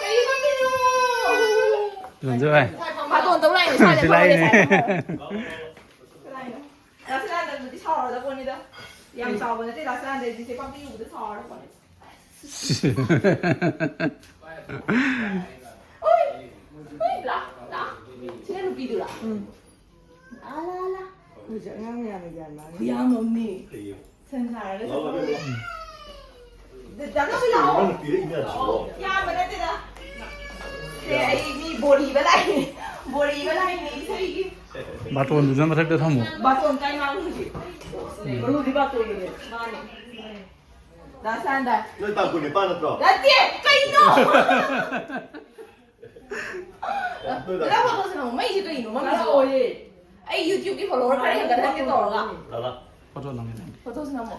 ꯀꯩ ꯈꯪꯗꯣꯏꯅꯣ? ꯂꯟꯖꯨ ꯚꯥꯏ꯫ ꯕꯥꯇꯣꯟ ꯇꯧ ꯂꯥꯛꯏꯅꯦ, ꯁ꯭ꯋꯥꯏꯗ ꯁꯤ ꯂꯥꯛꯏꯅꯦ꯫ ꯀꯗꯥꯏꯅꯣ? ꯌꯥꯝ ꯆꯥꯎꯕ ꯅꯠꯇꯦ, ꯂꯥꯁ ꯂꯥꯟꯗ ꯑꯩꯗꯤ ꯆꯦ ꯄꯥꯛꯄꯤ ꯎꯕꯗ ꯁꯥꯎꯔ ꯄꯣꯠꯅꯤ꯫ ꯑꯣꯏ! ꯑꯣꯏ! ꯂꯥ! ꯂꯥ! ꯁꯤꯅ ꯅꯨꯄꯤꯗꯨꯔꯥ? ꯎꯝ꯫ ꯂꯥ, ꯂꯥ, ꯂꯥ꯫ ꯑꯩꯈꯣꯏꯁꯦ ꯑꯉꯥꯡ ꯃꯌꯥꯝꯅ ꯒ꯭ꯌꯥꯟ ꯃꯥꯡꯉꯤ꯫ ꯈꯨꯌꯥꯝ ꯑꯃꯅꯤ꯫ ꯁꯟꯁꯥꯔꯒ ꯂꯥꯛꯑꯣ, ꯂꯥꯛꯑꯣ, ꯂꯥꯛꯑꯣ꯫ ꯗ-, ꯗꯥ ꯅꯥꯎꯕꯤ ꯂꯥꯛꯑꯣ꯫ ꯅꯪꯅ ꯄꯤꯔꯛꯏ ꯃꯌꯥꯝꯁꯤꯕꯣ꯫ ꯌꯥꯝꯕ ꯅꯠꯇꯦꯗ꯫ ꯁꯦ, ꯑꯩ ꯃꯤ ꯕꯣꯔꯤ ꯏꯕ ꯂꯥꯛꯏꯅꯦ꯫ ꯕꯣꯔꯤ ꯏꯕ ꯂꯥꯛꯏꯅꯦ ꯏꯁꯩꯒꯤ꯫ ꯕꯥꯇꯣꯟꯗꯨꯅ ꯃꯊꯛꯇ ꯊꯝꯃꯣ꯫ ꯕꯥꯇꯣꯟ ꯀꯥꯏ ꯃꯥꯡꯈ꯭ꯔꯒꯦ? ꯃꯔꯨꯗꯤ ꯕꯥꯇꯣꯟꯗꯨꯅꯦ꯫ ꯃꯥꯅꯦ꯫ ꯗꯥ ꯁꯥꯟꯗ꯫ ꯅꯣꯏ ꯇꯥꯡ ꯀꯨꯟꯅꯤꯄꯥꯟ ꯅꯠꯇ꯭ꯔꯣ? ꯅꯠꯇꯦ! ꯀꯩꯅꯣ? ꯅꯣꯏ ꯇꯥꯡ ꯀꯗꯥꯏ ꯐꯣꯇꯣ ꯁꯦꯝꯃꯣ? ꯃꯩꯁꯦ ꯀꯩꯅꯣ? ꯃꯃꯤꯡꯁꯦ? ꯀꯥꯔꯛꯑꯣꯏꯌꯦ꯫ ꯑꯩ YouTube-ꯀꯤ follower ꯈꯔ ꯍꯦꯟꯒꯠꯍꯟꯒꯦ ꯇꯧꯔꯒ꯫ ꯂꯥꯂꯥ꯫ ꯐꯣꯇꯣ ꯅꯝꯒꯦ, ꯅꯝꯒꯦ꯫ ꯐꯣꯇꯣꯁꯨ ꯅꯝꯃꯣ꯫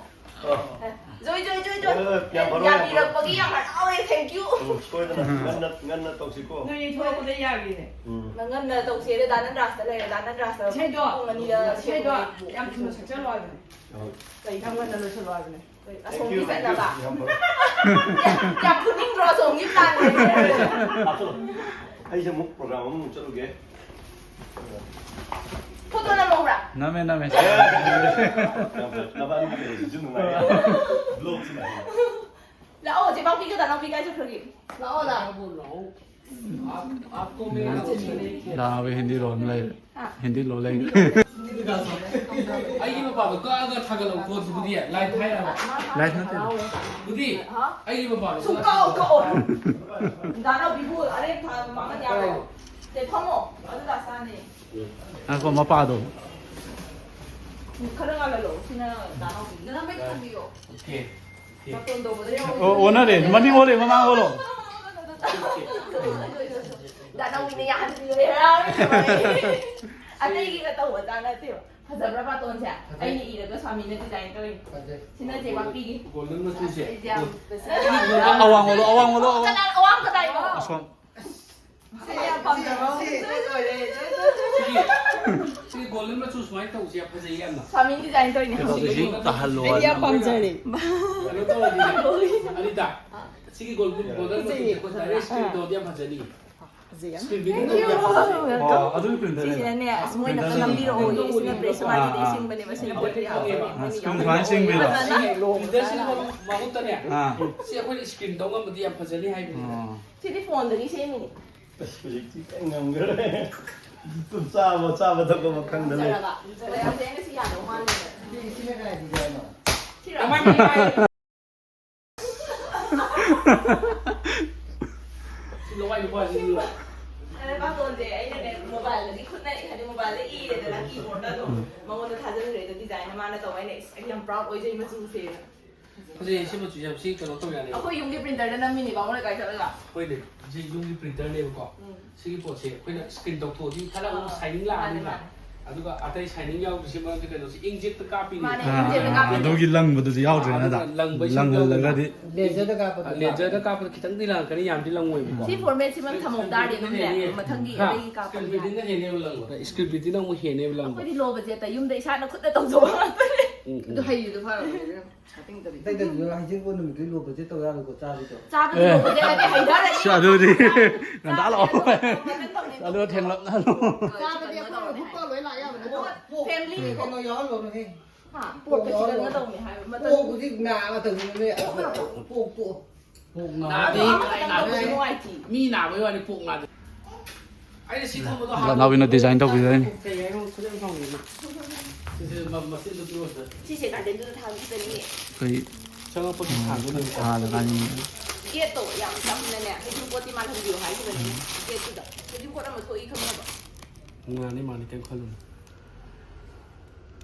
ꯑꯣ꯫ ꯑꯦ, ꯖꯣꯏ, ꯖꯣꯏ, ꯖꯣꯏ, ꯖꯣꯏ꯫ ꯑꯦ, ꯌꯥꯝ ꯐꯔꯣ, ꯌꯥꯝ ꯐꯔꯣ꯫ ꯌꯥꯕꯤꯔꯛꯄꯒꯤ ꯌꯥꯝ ꯍꯔꯥꯎꯋꯦ, thank you꯫ ꯎꯝ, ꯁꯣꯏꯗꯅ ꯉꯟꯅ, ꯉꯟꯅ ꯇꯧꯁꯤꯀꯣ꯫ ꯅꯣꯏꯅꯤ ꯊꯣꯛꯂꯛꯄꯗ ꯌꯥꯔꯤꯅꯦ꯫ ꯎꯝ꯫ ꯅꯪ ꯉꯟꯅ ꯇꯧꯁꯦꯗ ꯗꯥ ꯅꯟꯗ꯭ꯔꯥꯁꯇ ꯂꯩꯔꯦ, ꯗꯥ ꯅꯟꯗ꯭ꯔꯥꯁꯇ ꯏꯁꯩꯗꯣ, ꯄꯨꯡ ꯑꯅꯤꯗ ꯏꯁꯩꯗꯣ ꯁꯦꯝꯃꯣ꯫ ꯌꯥꯝ ꯊꯨꯅ ꯁꯛꯆꯜꯂꯣ ꯍꯥꯏꯕꯅꯦ꯫ ꯍꯣꯏ꯫ ꯀꯩ ꯌꯥꯝ ꯉꯟꯅ ꯂꯣꯏꯁꯜꯂꯣ ꯍꯥꯏꯕꯅꯦ꯫ ꯀꯩ, thank ꯑꯁꯣꯝꯒꯤ you, thank you꯫ ꯆꯠꯅꯕ? ꯌꯥꯝ ꯐꯔꯣ꯫ ꯌꯥꯝ ꯐꯨꯅꯤꯡꯗ꯭ꯔꯣ ꯑꯁꯣꯝꯒꯤ plan ꯂꯩꯔꯦ? ꯂꯥꯛꯁꯜꯂꯣ꯫ ꯑꯩꯁꯦ ꯑꯃꯨꯛ program ꯑꯃꯃꯨꯛ ꯆꯠꯂꯨꯒꯦ꯫ ꯐꯣꯇꯣ ꯅꯝꯍꯧꯕ꯭ꯔꯥ? ꯅꯝꯃꯦ, ꯅꯝꯃꯦ꯫ ꯌꯥꯝ ꯐꯔꯦ꯫ ꯅꯕꯥꯅꯤꯒꯤ ꯀꯩꯅꯣꯁꯤꯁꯨ ꯅꯨꯡꯉꯥꯏꯌꯦ꯫ Vlog-ꯁꯤ ꯅꯨꯡꯉꯥꯏꯌꯦ꯫ ꯂꯥꯛꯑꯣ, ꯆꯦ ꯄꯥꯛꯄꯤꯒ ꯗꯥ ꯅꯥꯎꯕꯤ ꯀꯥꯏ ꯆꯠꯈ꯭ꯔꯒꯦ? ꯂꯥꯛꯑꯣ, ꯂꯥꯛꯑꯣ꯫ ꯗꯥ ꯅꯥꯎꯕꯤ ꯍꯤꯟꯗꯤ ꯂꯣꯟ ꯂꯩꯔꯦ꯫ ꯍꯥ? ꯍꯤꯟꯗꯤ ꯂꯣꯟ ꯂꯩꯔꯦ꯫ ꯑꯩꯒꯤ ꯃꯄꯥꯗꯣ ꯀꯛꯑꯒ ꯊꯥꯒꯠꯂꯛꯎꯀꯣ, ꯑꯗꯨꯕꯨꯗꯤ live ꯊꯥꯏꯔꯕ? Live ꯅꯠꯇꯦ꯫ ꯑꯗꯨꯗꯤ ꯍꯥ? ꯑꯩꯒꯤ ꯃꯄꯥꯗꯣ ꯁꯨꯡ ꯀꯛꯑꯣ, ꯀꯛꯑꯣ꯫ ꯗꯥ ꯅꯥꯎꯕꯤꯕꯨ ꯑꯔꯦꯝ ꯊꯥ ꯃꯥꯡꯍꯟ ꯌꯥꯕ꯭ꯔꯣ? ꯀꯛꯑꯣ꯫ ꯁꯦ, ꯐꯝꯃꯣ꯫ ꯑꯗꯨ ꯗꯥ ꯁꯥꯅꯦ꯫ ꯉꯥꯏꯈꯣ, ꯃꯄꯥꯗꯣ꯫ ꯈꯔ ꯉꯥꯜꯍꯜꯂꯣ꯫ ꯁꯤꯅ ꯗꯥ ꯅꯥꯎꯕꯤ꯫ ꯅꯅꯥꯎ ꯃꯩ ꯊꯥꯟꯕꯤꯌꯣ꯫ Okay꯫ ꯕꯥꯔꯇꯣꯟ ꯇꯧꯕꯗ ꯌꯥꯎ-, ꯑꯣ, ꯑꯣꯟꯅꯔꯦ꯫ ꯃꯅꯤꯡ ꯑꯣꯜꯂꯦ, ꯃꯃꯥꯡ ꯑꯣꯜꯂꯣ꯫ ꯗꯥ ꯅꯥꯎꯕꯤꯅ ꯌꯥꯍꯟꯕꯤꯔꯦ, ꯍꯔꯥꯎꯔꯦ꯫ ꯑꯇꯩꯒꯤꯒ ꯇꯧꯕ ꯆꯥ ꯅꯠꯇꯦꯕ꯫ ꯐꯖꯕ꯭ꯔꯥ ꯕꯥꯔꯇꯣꯟꯁꯦ? ꯐꯖꯩ꯫ ꯑꯩꯅ ꯏꯔꯒ ꯁ꯭ꯋꯥꯃꯤꯅ design ꯇꯧꯔꯤꯅꯤ꯫ ꯐꯖꯩ꯫ ꯁꯤꯅ ꯆꯦ ꯄꯥꯛꯄꯤꯒꯤ꯫ Golden ꯃꯆꯨꯁꯦ꯫ ꯑꯩꯁꯦ ꯌꯥꯝ ꯑꯋꯥꯡ ꯑꯣꯜꯂꯣ, ꯑꯋꯥꯡ ꯑꯣꯜꯂꯣ, ꯑꯋꯥꯡ꯫ ꯀꯅꯥ ꯑꯋꯥꯡ ꯀꯗꯥꯏꯅꯣ? ꯑꯁꯣꯝ꯫ ꯁꯤ ꯌꯥꯝ ꯄꯥꯝꯖꯕ ꯑꯃ꯫ ꯁꯤꯒꯤ, ꯁꯤꯒꯤ golden ꯃꯆꯨ ꯁꯨꯃꯥꯏꯅ ꯇꯧꯁꯦ, ꯌꯥꯝ ꯐꯖꯩ ꯌꯥꯝꯅ꯫ ꯁ꯭ꯋꯥꯃꯤ design ꯇꯧꯔꯤꯅꯦ꯫ ꯀꯩꯅꯣꯁꯦ ꯁꯤ ꯇꯥꯍꯜꯂꯣ ꯑꯩꯗꯤ ꯌꯥꯝ ꯍꯥꯏꯕ꯫ ꯄꯥꯝꯖꯔꯦ꯫ ꯀꯩꯅꯣ ꯇꯧꯔꯗꯤꯅꯦ, ꯑꯅꯤꯇꯥ, ꯁꯤꯒꯤ gold, golden ꯃꯆꯨꯁꯦ ꯑꯩꯈꯣꯏ direct screen ꯇꯧꯔꯗꯤ ꯌꯥꯝ ꯐꯖꯅꯤ꯫ Screen reading ꯇꯧꯕ ꯌꯥꯝ ꯐꯖꯩ꯫ ꯑꯣ, ꯑꯗꯨꯒꯤ printer ꯅꯦ꯫ ꯁꯤꯁꯤꯅꯅꯦ, ꯑꯁ, ꯃꯣꯏꯅ printer ꯅꯝꯕꯤꯔꯛꯑꯣ, ꯁꯤꯅ press ꯃꯥꯜꯂꯦ, ꯑꯥ, ꯑꯥ꯫ ꯏꯁꯤꯡꯕꯅꯦꯕ, ꯁꯤꯅ ꯄꯣꯠꯇꯤ ꯌꯥꯎꯗꯕꯅꯦ꯫ ꯑꯥ, screen ꯁꯨꯃꯥꯏꯅ ꯆꯤꯡꯕꯤꯗꯣ꯫ Printer ꯁꯤꯒꯤ ꯃꯍꯨꯠꯇꯅꯦ, ꯑꯥ꯫ ꯁꯤ ꯑꯩꯈꯣꯏꯅ screen ꯇꯧ ꯉꯝꯕꯗꯤ ꯌꯌꯥꯝ ꯐꯖꯅꯤ ꯍꯥꯏꯕꯅꯤꯗ꯫ ꯑꯣ꯫ ꯁꯤꯗꯤ phone ꯗꯒꯤ ꯁꯦꯝꯃꯤꯅꯤ꯫ ꯑꯁ, ꯍꯧꯖꯤꯛꯇꯤ ꯀꯩꯝ ꯉꯝꯈ꯭ꯔꯦ꯫ ꯆꯥꯕ, ꯆꯥꯕ ꯊꯛꯄ ꯃꯈꯜꯗ ꯂꯩ꯫ ꯂꯨꯖꯔꯕ? ꯂꯨꯖꯔꯦ꯫ ꯑꯩꯅ ꯁꯤ ꯌꯥꯗꯧ ꯃꯥꯜꯂꯦꯅ꯫ ꯁꯤꯅ ꯀꯅꯥꯏ design ꯅꯣ? ꯁꯤꯔꯣ? ꯀꯃꯥꯏ, ꯀꯃꯥꯏ? ꯁꯤ ꯂꯋꯥꯏ ꯅꯨꯄꯥꯁꯤꯡꯗꯨꯔꯣ? ꯑꯗ ꯕꯥꯇꯣꯟꯁꯦ ꯑꯩꯅꯅꯦ, mobile ꯗꯒꯤ ꯈꯨꯠꯅ, ꯍꯥꯏꯗꯤ mobile ꯗ ꯏꯔꯦꯗꯅ, keyboard ꯇ ꯑꯗꯨꯝ ꯎꯝ꯫ ꯃꯉꯣꯟꯗ ꯊꯥꯖꯤꯟꯈ꯭ꯔꯦ꯫ ꯑꯗꯣ design ꯃꯥꯅ ꯇꯧ, ꯑꯩꯅ, "ꯏꯁ, ꯑꯩ ꯌꯥꯝ proud ꯑꯣꯏꯖꯩ ꯃꯆꯨꯁꯦꯅ"꯫ ꯐꯖꯩ, ꯁꯤ ꯃꯆꯨꯁꯦ ꯌꯥꯝ, ꯁꯤ ꯀꯩꯅꯣ ꯇꯧ ꯌꯥꯅꯤ꯫ ꯑꯩꯈꯣꯏ ꯌꯨꯝꯒꯤ printer ꯗ ꯅꯝꯃꯤꯅꯦ, ꯕꯥꯃꯣꯟ ꯂꯩꯀꯥꯏ ꯆꯠꯂꯒ꯫ ꯍꯣꯏꯅꯦ, ꯁꯤ ꯌꯨꯝꯒꯤ printer ꯅꯦꯕꯀꯣ꯫ ꯎꯝ꯫ ꯁꯤꯒꯤ ꯄꯣꯠꯁꯦ ꯑꯩꯈꯣꯏꯅ screen ꯇꯧꯊꯣꯛꯑꯗꯤ ꯈꯔ ꯑꯃꯨꯛ ꯑꯥ, shining ꯃꯥꯅꯦ, ꯂꯥꯛꯑꯅꯤꯅ꯫ ꯃꯥꯅꯦ꯫ ꯑꯗꯨꯒ ꯑꯇꯩ shining ꯌꯥꯎꯗ꯭ꯔꯤꯁꯦ ꯃꯔꯝꯗꯤ ꯀꯩꯅꯣꯁꯦ inkjet ꯇ ꯀꯥꯞꯄꯤꯅꯦ꯫ ꯃꯥꯅꯦ, ꯑꯥ, inkjet ꯇ ꯑꯥ, ꯀꯥꯞꯄꯤꯅꯦ꯫ ꯑꯗꯨꯒꯤ ꯂꯪꯕꯗꯨꯗꯤ ꯌꯥꯎꯗ꯭ꯔꯦꯅ ꯑꯗꯨꯒ ꯑꯗ꯫ ꯂꯪꯕ ꯏꯁꯤꯡ ꯂꯪꯍꯜꯂꯒꯗꯤ꯫ Laser ꯗ ꯀꯥꯞꯄꯗꯤ ꯑꯥ, laser ꯗ ꯀꯥꯞꯄꯗ ꯈꯤꯇꯪꯗꯤ ꯂꯪꯉꯛꯀꯅꯤ, ꯌꯥꯝꯗꯤ ꯂꯪꯉꯣꯏꯕꯀꯣ꯫ ꯁꯤ format ꯁꯤꯃ ꯊꯝꯍꯧ ꯇꯥꯔꯗꯤ ꯑꯗꯨꯝꯅꯦ, ꯍꯦꯟꯅ ꯍꯦꯟꯅ꯫ ꯃꯊꯪꯒꯤ ꯍꯥ? ꯑꯇꯩꯒꯤ ꯀꯥꯞꯄꯗꯤ screen print ꯅ ꯍꯦꯟꯅ ꯂꯪꯕ꯫ Screen print ꯅ ꯑꯃꯨꯛ ꯍꯦꯟꯅ ꯂꯪꯕ꯫ ꯑꯩꯈꯣꯏꯗꯤ ꯂꯣꯕ ꯖꯦꯠꯇ ꯌꯨꯝꯗ ꯏꯁꯥꯅ ꯈꯨꯠꯅ ꯇꯧꯖꯕ ꯉꯥꯛꯇꯅꯦ꯫ ꯎꯝ, ꯎꯝ꯫ ꯑꯗꯨ ꯍꯩꯔꯤꯗꯣ ꯐꯔꯕꯅꯦ꯫ ꯑꯇꯩꯗꯁꯨ ꯍꯩꯖꯤꯡꯄꯣꯠ ꯅꯨꯃꯤꯠꯇꯨ ꯂꯣꯕꯁꯦ ꯇꯧ ꯌꯥꯔꯣꯏꯀꯣ, ꯆꯥꯕꯤꯗꯣ꯫ ꯆꯥꯕꯗꯤ ꯑꯦ꯫ ꯂꯣꯕꯁꯦ ꯌꯥꯗꯦ, ꯍꯩꯊꯔꯅꯤ꯫ ꯁꯤ ꯑꯗꯨꯗꯤ ꯉꯟꯇꯥ ꯂꯥꯛꯑꯣ꯫ ꯆꯥꯕꯗꯤ ꯃꯊꯪ ꯇꯧꯅꯤ꯫ ꯑꯗꯨꯒ ꯊꯦꯡꯂꯞꯅ ꯍꯜꯂꯣ꯫ ꯆꯥꯕꯗꯤ ꯑꯩꯈꯣꯏ ꯍꯧꯖꯤꯛ ꯄꯥꯎ ꯂꯣꯏ ꯂꯥꯛ ꯌꯥꯕꯅꯦ꯫ ꯑꯗꯨꯒ family ꯀꯩꯅꯣ ꯌꯥꯎꯍꯜꯂꯣꯅꯦꯍꯦ꯫ ꯍꯥ? ꯄꯣꯛꯇ ꯈꯤꯇꯪꯒ ꯇꯧꯅꯤ ꯍꯥꯏꯕ꯫ ꯃꯇꯝ ꯄꯣꯛ ꯍꯧꯖꯤꯛ ꯅꯥ ꯃꯇꯝꯅꯤꯅꯦ꯫ ꯄꯣꯛ ꯇꯣꯛꯑꯣ꯫ ꯄꯣꯛ ꯅꯥꯕ ꯅꯥꯗꯦ, ꯈꯛꯇꯪ ꯀꯥꯏ ꯇꯧꯕꯁꯨ ꯅꯥꯗꯦ? ꯅꯨꯡꯉꯥꯏꯇꯦ꯫ ꯃꯤ ꯅꯥꯕꯩ ꯋꯥꯅꯤ, ꯄꯣꯛ ꯅꯥꯗꯦ꯫ ꯑꯩꯅ ꯁꯤ ꯊꯝꯕꯗꯣ ꯖꯥꯅꯥꯕꯤꯅ design ꯇꯧꯕꯤꯗꯣꯏꯅꯤ꯫ ꯀꯩ ꯍꯥꯏꯅꯣ? ꯈꯨꯗꯝ ꯊꯝꯕꯤꯗꯣ꯫ ꯁꯤꯁꯦ ꯃ-, ꯃꯆꯤꯟꯗꯣ ꯄꯤꯔꯛꯑꯣ ꯁꯤꯗ꯫ ꯁꯤꯁꯦ garden ꯗꯨꯗ ꯊꯥꯕꯤꯕꯅꯤ꯫ ꯑꯩꯈꯣꯏ, ꯆꯪꯉꯛꯄꯒꯤ ꯎꯝ, ꯊꯥꯡꯗꯣꯏꯅꯦꯕꯀꯣ꯫ ꯊꯥꯗ ꯀꯥꯅꯤ꯫ Gate ꯇꯣ ꯌꯥꯝ ꯆꯝꯅꯅꯦ, ꯍꯩꯖꯤꯡꯄꯣꯠꯇꯤ ꯃꯥꯜꯍꯟꯕꯤꯌꯣ ꯍꯥꯏꯈꯤꯕꯅꯦ꯫ ꯎꯝ꯫ Gate ꯇꯨꯗ꯫ ꯍꯩꯖꯤꯡꯄꯣꯠ ꯑꯃ ꯊꯣꯛꯏ ꯈꯪꯅꯕ꯫ ꯃꯥꯅꯤ, ꯃꯥꯅꯤ, ꯀꯩꯝ ꯈꯜꯂꯨꯅꯨ꯫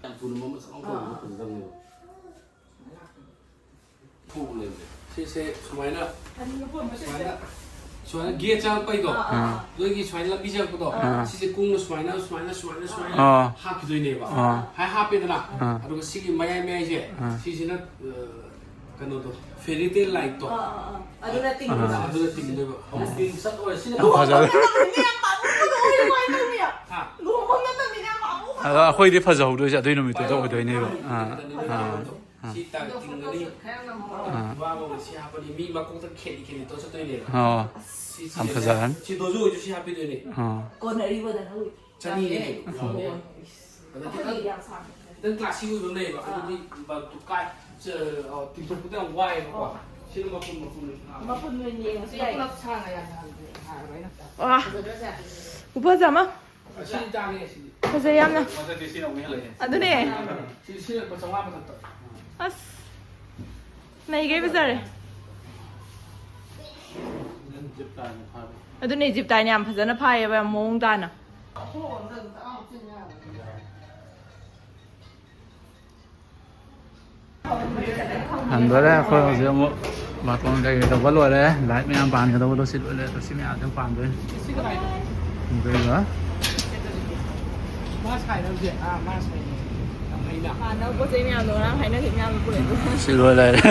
ꯌꯥꯝ ꯊꯨꯅ ꯃꯃꯜ ꯆꯥꯎꯅ ꯇꯧꯕꯗꯣ ꯑꯥ꯫ ꯐꯖꯗꯕꯅꯦꯕ꯫ ꯊꯣꯛꯄ ꯂꯩꯕꯁꯦ꯫ ꯁꯤꯁꯦ ꯁꯨꯃꯥꯏꯅ, ꯁꯨꯃꯥꯏꯅ, ꯁꯨꯃꯥꯏꯅ gate ꯆꯪꯉꯛꯄꯩꯗꯣ, ꯑꯥ꯫ ꯅꯣꯏꯒꯤ ꯁꯨꯃꯥꯏꯅ ꯂꯝꯕꯤ ꯆꯪꯉꯛꯄꯗꯣ, ꯑꯥ꯫ ꯁꯤꯁꯦ ꯀꯨꯡꯅ ꯁꯨꯃꯥꯏꯅ, ꯁꯨꯃꯥꯏꯅ, ꯁꯨꯃꯥꯏꯅ, ꯁꯨꯃꯥꯏꯅ ꯑꯥ꯫ ꯍꯥꯞꯈꯤꯗꯣꯏꯅꯦꯕ꯫ ꯑꯥ꯫ ꯍꯥꯏ ꯍꯥꯞꯄꯦꯗꯅ, ꯑꯥ꯫ ꯑꯗꯨꯒ ꯁꯤꯒꯤ ꯃꯌꯥꯏ ꯃꯌꯥꯏꯁꯦ, ꯑꯥ꯫ ꯁꯤꯁꯤꯅ, ꯑ, ꯀꯩꯅꯣꯗꯣ, fairy tale light ꯇꯣ꯫ ꯑꯥ, ꯑꯥ, ꯑꯥ꯫ ꯑꯗꯨꯅ ꯇꯤꯡꯗꯣꯏꯕ꯫ ꯑꯥ, ꯑꯗꯨꯅ ꯇꯤꯡꯗꯣꯏꯕ꯫ ꯑꯁ, ꯇꯤꯡ ꯆꯠ ꯑꯣꯏꯔꯦ꯫ ꯁꯤꯅ ꯌꯥꯝ ꯐꯖꯔꯦ꯫ ꯂꯨꯍꯣꯡꯕ ꯃꯇꯝꯅꯤꯅꯦ, ꯌꯥꯝ ꯄꯥꯝꯃꯨꯕꯗꯣ ꯑꯣꯏ, ꯀꯃꯥꯏꯅ ꯇꯧꯅꯤ? ꯌꯥꯝ ꯄꯥꯝꯃꯨꯕꯗꯣ꯫ ꯑꯗꯣ ꯑꯩꯈꯣꯏꯗꯤ ꯐꯖꯍꯧꯗꯣꯏꯁꯦ ꯑꯗꯨꯏ ꯅꯨꯃꯤꯠꯇꯨꯗ ꯑꯣꯏꯗꯣꯏꯅꯦꯕ꯫ ꯑꯥ, ꯑꯥ꯫ ꯁꯤ ꯇꯥꯡ ꯇꯤꯡꯒꯅꯤ꯫ ꯑꯥ꯫ ꯋꯥ ꯑꯃ ꯁꯤ ꯍꯥꯞꯄꯅꯤ꯫ ꯃꯤ ꯃꯀꯣꯛꯇ ꯈꯦꯠꯂꯤ ꯈꯦꯠꯂꯤ ꯇꯧꯔ ꯆꯠꯇꯣꯏꯅꯦꯕ꯫ ꯑꯣ꯫ ꯁꯤ, ꯁꯤ ꯌꯥꯝ ꯐꯖꯔꯅꯤ꯫ ꯁꯤ ꯗꯣꯖꯣ ꯑꯣꯏꯁꯨ ꯁꯤ ꯍꯥꯞꯄꯤꯗꯣꯏꯅꯦ꯫ ꯑꯣ꯫ ꯀꯣꯟꯅꯔꯤꯕꯗ ꯅꯪ꯫ ꯆꯅꯤꯅꯦ ꯀꯩꯅꯣ꯫ ꯑꯣ꯫ ꯑꯗ ꯈꯤꯇꯪ, ꯈꯤꯇꯪ ꯀ꯭ꯂꯥꯁꯤꯛ ꯑꯣꯏꯕ ꯑꯃ ꯂꯩꯌꯦꯕ꯫ ꯑꯗꯨꯗꯤ ꯕꯜꯕꯇꯨ ꯀꯥꯏ-, ꯆ-, ꯑ, ꯇꯤꯡꯊꯣꯛꯄꯗ ꯌꯥꯝ ꯋꯥꯏꯌꯦꯕꯀꯣ꯫ ꯁꯤꯅ ꯃꯄꯨꯟ, ꯃꯄꯨꯟ ꯑꯣꯏꯅ ꯍꯥꯞꯄ꯫ ꯃꯄꯨꯟ ꯑꯣꯏꯅ ꯌꯦꯡꯉꯁꯨ ꯌꯥꯏ꯫ ꯄꯨꯂꯞ ꯁꯥꯡꯅ ꯌꯥꯝ ꯌꯥꯝ ꯍꯥꯏꯔꯕ ꯑꯩꯅ꯫ ꯋꯥ꯫ ꯐꯖꯗ꯭ꯔꯁꯦ? ꯈꯨꯐꯖ ꯑꯃ꯫ ꯑꯁꯤꯗꯤ ꯇꯥꯡꯉꯦ, ꯑꯁꯤꯗꯤ꯫ ꯐꯖꯩ ꯌꯥꯝꯅ꯫ ꯃꯊꯛꯇꯤ ꯁꯤꯅ ꯑꯃꯨꯛ ꯍꯦꯜꯂꯛꯑꯦ꯫ ꯑꯗꯨꯅꯦ꯫ ꯁꯤ, ꯁꯤꯅ ꯂꯨꯄꯥ ꯆꯥꯝꯃꯉꯥ ꯃꯊꯛꯇ꯫ ꯑꯁ꯫ ꯅꯩꯒꯩ ꯐꯖꯔꯦ꯫ ꯅꯪ ꯖꯤꯞ ꯇꯥꯏꯅ ꯐꯥꯔꯦ꯫ ꯑꯗꯨꯅꯦ, ꯖꯤꯞ ꯇꯥꯏꯅ ꯌꯥꯝ ꯐꯖꯅ ꯐꯥꯏꯌꯦꯕ, ꯌꯥꯝ ꯃꯑꯣꯡ ꯇꯥꯅ꯫ ꯍꯟꯗꯣꯔꯦ ꯑꯩꯈꯣꯏ ꯍꯧꯖꯤꯛ ꯑꯃꯨꯛ꯫ ꯕꯥꯇꯣꯟ ꯀꯩꯀꯩ ꯇꯧꯕ ꯂꯣꯏꯔꯦ, ꯂꯥꯏꯠ ꯃꯌꯥꯝ ꯄꯥꯟꯒꯗꯧꯕꯗꯣ ꯁꯤ ꯂꯣꯏꯔꯦ꯫ ꯑꯗꯣ ꯁꯤ ꯃꯌꯥꯝꯁꯦ ꯑꯃꯨꯛ ꯄꯥꯟꯗꯣꯏꯅꯦ꯫ ꯑꯗꯨꯒ ꯃꯥ ꯁꯥꯏꯅꯕꯁꯦ, ꯑꯥ, ꯃꯥ ꯁꯥꯏꯅꯕꯁꯦ ꯌꯥꯝ ꯍꯩꯅ꯫ ꯍꯥꯟꯅ ꯄꯣꯠ ꯆꯩ ꯃꯌꯥꯝꯗꯣ ꯉꯔꯥꯡ ꯍꯥꯏꯅꯈꯤꯕ ꯃꯌꯥꯝꯗꯣ ꯄꯨꯔꯛꯑꯦ꯫ ꯁꯤ ꯂꯣꯏ ꯂꯩꯔꯦ꯫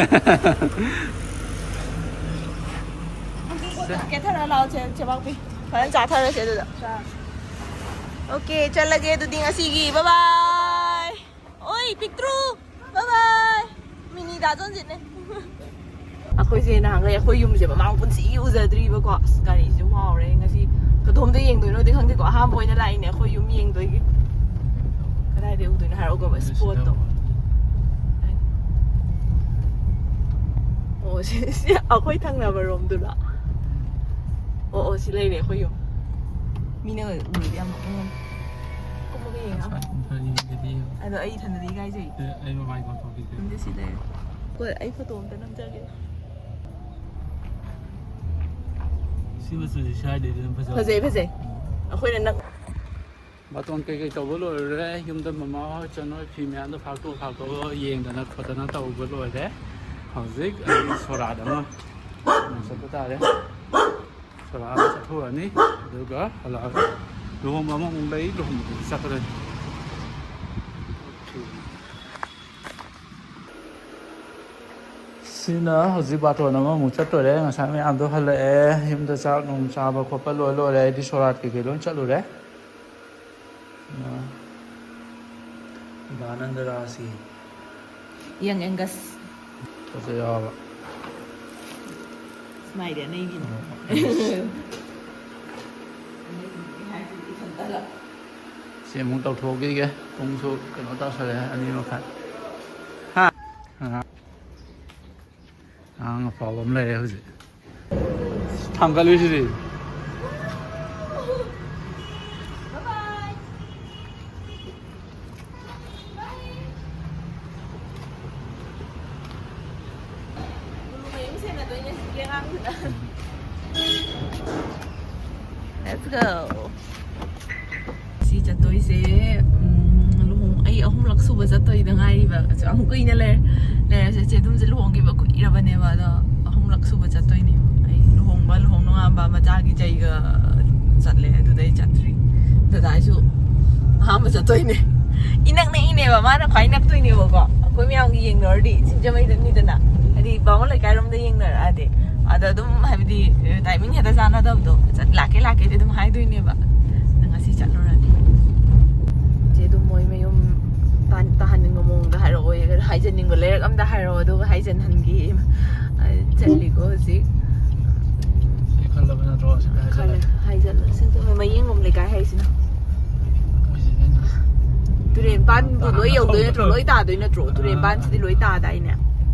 ꯀꯦꯊꯔ ꯂꯥꯛꯑꯣ, ꯆꯦ, ꯆꯦꯕꯥꯛꯄꯤ꯫ ꯐꯖꯅ ꯆꯥꯊꯔꯁꯦ ꯑꯗꯨꯗ꯫ ꯑꯣꯀꯦ, ꯆꯠꯂꯒꯦ ꯑꯗꯨꯗꯤ ꯉꯁꯤꯒꯤ꯫ ꯕꯥꯏ ꯕꯥꯏ꯫ ꯑꯣꯏ, ꯄꯤꯛꯇ꯭ꯔꯨ꯫ ꯕꯥꯏ ꯕꯥꯏ꯫ ꯃꯤꯅꯤ ꯗꯥ ꯖꯣꯟꯖꯤꯠꯅꯦ꯫ ꯑꯩꯈꯣꯏꯁꯦ ꯅꯍꯥꯟꯈꯩ ꯑꯩꯈꯣꯏ ꯌꯨꯝꯁꯦ ꯃꯃꯥꯡ ꯄꯨꯟꯁꯤ ꯎꯖꯗ꯭ꯔꯤꯕꯀꯣ꯫ ꯑꯁ, ꯒꯥꯔꯤꯁꯤꯁꯨ ꯉꯥꯎꯔꯦ ꯉꯁꯤ꯫ ꯀꯗꯣꯝꯗ ꯌꯦꯡꯗꯣꯏꯅꯣꯗꯤ ꯈꯪꯗꯦꯀꯣ꯫ ꯑꯍꯥꯟꯕ ꯑꯣꯏꯅ ꯂꯥꯛꯏꯅꯦ ꯑꯩꯈꯣꯏ ꯌꯨꯝ ꯌꯦꯡꯗꯣꯏꯒꯤ꯫ ꯀꯗꯥꯏꯗ ꯎꯗꯣꯏꯅꯣ ꯍꯥꯏꯔꯛꯑꯣ, ꯁꯤꯗ ꯁ꯭ꯄꯣꯠꯇꯣ꯫ ꯑꯣ, ꯁꯤ, ꯁꯤ ꯑꯩꯈꯣꯏ ꯊꯪꯅꯕ ꯔꯣꯝꯗꯨꯔꯣ? ꯑꯣ, ꯑꯣ, ꯁꯤ ꯂꯩꯔꯦ ꯑꯩꯈꯣꯏ ꯌꯨꯝ꯫ ꯃꯤꯅ ꯎꯔꯗꯤ ꯌꯥꯝ ꯅꯣꯛꯅꯤꯡꯉꯅꯤ꯫ ꯀꯨꯝꯃꯒ ꯌꯦꯡꯉꯣ꯫ ꯑꯗꯣ ꯑꯩ ꯏꯊꯟꯗꯗꯤ ꯏꯀꯥꯏꯖꯩ꯫ ꯑꯦ, ꯑꯩ ꯃꯃꯥꯏ ꯀꯣꯟꯊꯣꯛꯈꯤꯒꯦ꯫ ꯈꯪꯗꯦ, ꯁꯤ ꯂꯩꯔꯦ꯫ ꯀꯣ-, ꯑꯩ ꯐꯣꯇꯣ ꯑꯝꯇ ꯅꯝꯖꯒꯦ꯫ ꯁꯤ ꯃꯆꯨꯁꯤ ꯁ꯭ꯋꯥꯏꯗꯩꯗꯤ ꯑꯗꯨꯝ ꯐꯖꯕ꯫ ꯐꯖꯩ, ꯐꯖꯩ꯫ ꯎꯝ꯫ ꯑꯩꯈꯣꯏꯅ ꯅꯛ- ꯕꯥꯇꯣꯟ ꯀꯩꯀꯩ ꯇꯧꯕ ꯂꯣꯏꯔꯦ꯫ ꯌꯨꯝꯗ ꯃꯃꯥ ꯍꯣꯏ, ꯆꯟ ꯍꯣꯏ ꯐꯤ ꯃꯌꯥꯝꯗꯣ ꯐꯥꯛꯇꯣꯛ ꯐꯥꯛꯇꯣꯛꯑꯒ ꯌꯦꯡꯗꯅ ꯈꯣꯠꯇꯅ ꯇꯧꯕ ꯂꯣꯏꯔꯦ꯫ ꯍꯧꯖꯤꯛ ꯑꯩ ꯁꯣꯔꯥꯠ ꯑꯃ ꯆꯠꯄ ꯇꯥꯔꯦ꯫ ꯁꯣꯔꯥꯠ ꯑꯃ ꯆꯠꯊꯣꯛꯑꯅꯤ꯫ ꯑꯗꯨꯒ ꯍꯜꯂꯛꯑꯒ ꯂꯨꯍꯣꯡꯕ ꯑꯃꯃꯨꯛ ꯂꯩ, ꯂꯨꯍꯣꯡꯕꯗꯨꯁꯨ ꯆꯠꯀꯗꯣꯏꯅꯤ꯫ ꯁꯤꯅ ꯍꯧꯖꯤꯛ ꯕꯥꯇꯣꯟ ꯑꯃꯃꯨꯛ ꯆꯠꯇꯣꯔꯦ꯫ ꯉꯁꯥꯏ ꯃꯌꯥꯝꯗꯣ ꯍꯜꯂꯛꯑꯦ꯫ ꯌꯨꯝꯗ ꯆꯥꯛ ꯅꯨꯡ ꯆꯥꯕ ꯈꯣꯠꯄ ꯂꯣꯏ ꯂꯣꯏꯔꯦ꯫ ꯑꯩꯗꯤ ꯁꯣꯔꯥꯠ ꯀꯩꯀꯩ ꯂꯣꯏ ꯆꯠꯂꯨꯔꯦ꯫ ꯏꯃꯥ-, ꯏꯃꯥꯅꯟꯗ ꯔꯥꯖꯀꯤ꯫ Young Angus꯫ ꯐꯖꯩ ꯍꯥꯏꯕ꯫ ꯃꯥꯏꯗꯤ ꯑꯅꯩꯕꯤꯅꯤ꯫ ꯑꯣ꯫ ꯑꯅꯩꯕꯤꯅꯤ ꯍꯥꯏꯁꯤꯗꯤ ꯏꯊꯟꯇꯔ? ꯁꯤ ꯑꯃꯨꯛ ꯇꯧꯊꯣꯛꯈꯤꯒꯦ꯫ ꯄꯨꯡꯁꯨ ꯀꯩꯅꯣ ꯇꯧꯁꯜꯂꯛꯑꯦ, ꯑꯅꯤ ꯃꯈꯥꯏ꯫ ꯍꯥ? ꯑꯉꯥꯡ, ꯑꯉꯥꯡ ꯑꯐꯥꯎꯕ ꯑꯃ ꯂꯩꯔꯦ ꯍꯧꯖꯤꯛ꯫ ꯊꯥꯡꯒꯠꯂꯨꯁꯤꯗꯤ꯫ Let's go. ꯁꯤ ꯆꯠꯇꯣꯏꯁꯦ, ꯎꯝ, ꯂꯨꯍꯣꯡ-, ꯑꯩ ꯑꯍꯨꯝꯂꯛ ꯁꯨꯕ ꯆꯠꯇꯣꯏꯗ ꯉꯥꯏꯔꯤꯕ꯫ ꯑꯁꯨꯛ ꯌꯥꯝ ꯀꯨꯏꯅ ꯂꯩꯔ-, ꯂꯩꯔꯁꯦ꯫ ꯆꯦ ꯑꯗꯨꯝꯁꯦ ꯂꯨꯍꯣꯡꯈꯤꯕ ꯀꯨꯏꯔꯕꯅꯦꯕ, ꯑꯗꯣ ꯑꯍꯨꯝꯂꯛ ꯁꯨꯕ ꯆꯠꯇꯣꯏꯅꯦꯕ꯫ ꯑꯩ ꯂꯨꯍꯣꯡꯕ, ꯂꯨꯍꯣꯡ ꯅꯣꯉꯥꯟꯕ, ꯃꯆꯥꯒꯤ ꯆꯩꯒ ꯆꯠꯂꯦ, ꯑꯗꯨꯗꯩ ꯆꯠꯇ꯭ꯔꯤ꯫ ꯗꯗꯥꯁꯨ ꯑꯍꯥꯟꯕ ꯆꯠꯇꯣꯏꯅꯦ꯫ ꯏꯅꯛ ꯅꯛꯏꯅꯦꯕ, ꯃꯥꯅ ꯈ꯭ꯋꯥꯏ ꯅꯛꯇꯣꯏꯅꯦꯕꯀꯣ꯫ ꯑꯩꯈꯣꯏ ꯃꯌꯥꯝꯒꯤ ꯌꯦꯡꯅꯔꯗꯤ ꯁꯤꯡꯖꯃꯩꯗꯅꯤꯗꯅ, ꯍꯥꯏꯗꯤ ꯕꯥꯃꯣꯟ ꯂꯩꯀꯥꯏꯔꯣꯝꯗ ꯌꯦꯡꯅꯔꯛꯑꯗꯤ꯫ ꯑꯗꯣ ꯑꯗꯨꯝ ꯍꯥꯏꯕꯗꯤ timing ꯍꯦꯛꯇ ꯆꯥꯟꯅꯗꯕꯗꯣ꯫ ꯆꯠ-, ꯂꯥꯛꯀꯦ ꯂꯥꯛꯀꯦꯗꯤ ꯑꯗꯨꯝ ꯍꯥꯏꯗꯣꯏꯅꯦꯕ꯫ ꯅꯪ ꯉꯁꯤ ꯆꯠꯂꯨꯔꯅꯤ꯫ ꯆꯦ ꯑꯗꯨꯝ ꯃꯣꯏ ꯃꯌꯨꯝ ꯇꯥꯟ-, ꯇꯥꯍꯟꯅꯤꯡꯕ ꯃꯑꯣꯡꯗ ꯍꯥꯏꯔꯛꯑꯣ, ꯍꯥꯏꯖꯟꯅꯤꯡꯕ ꯂꯩꯔꯛ ꯑꯝꯗ ꯍꯥꯏꯔꯛꯑꯣ, ꯑꯗꯨꯒ ꯍꯥꯏꯖꯟꯍꯟꯒꯦ꯫ ꯑ, ꯆꯠꯂꯤꯀꯣ ꯍꯧꯖꯤꯛ꯫ ꯁꯤ ꯈꯜꯂꯕ ꯅꯠꯇ꯭ꯔꯣ? ꯁꯤꯗ ꯈꯜꯂꯦ꯫ ꯍꯥꯏꯖꯜꯂꯒꯦ꯫ ꯍꯥꯏꯖꯜꯂꯣ꯫ ꯁꯤ ꯃꯌꯦꯡꯂꯣꯝ ꯂꯩꯀꯥꯏ ꯍꯥꯏꯁꯤꯅ꯫ ꯃꯣꯏꯁꯤꯗ ꯇꯨꯔꯦꯟ ꯄꯥꯟꯗꯨ ꯂꯣꯏ ꯌꯧꯗꯣꯏ ꯅꯠꯇ꯭ꯔꯣ? ꯂꯣꯏ ꯇꯥꯗꯣꯏ ꯅꯠꯇ꯭ꯔꯣ? ꯇꯨꯔꯦꯟ ꯑꯥ꯫ ꯄꯥꯟꯁꯤꯗꯤ ꯂꯣꯏ ꯇꯥꯗꯥꯏꯅꯦ?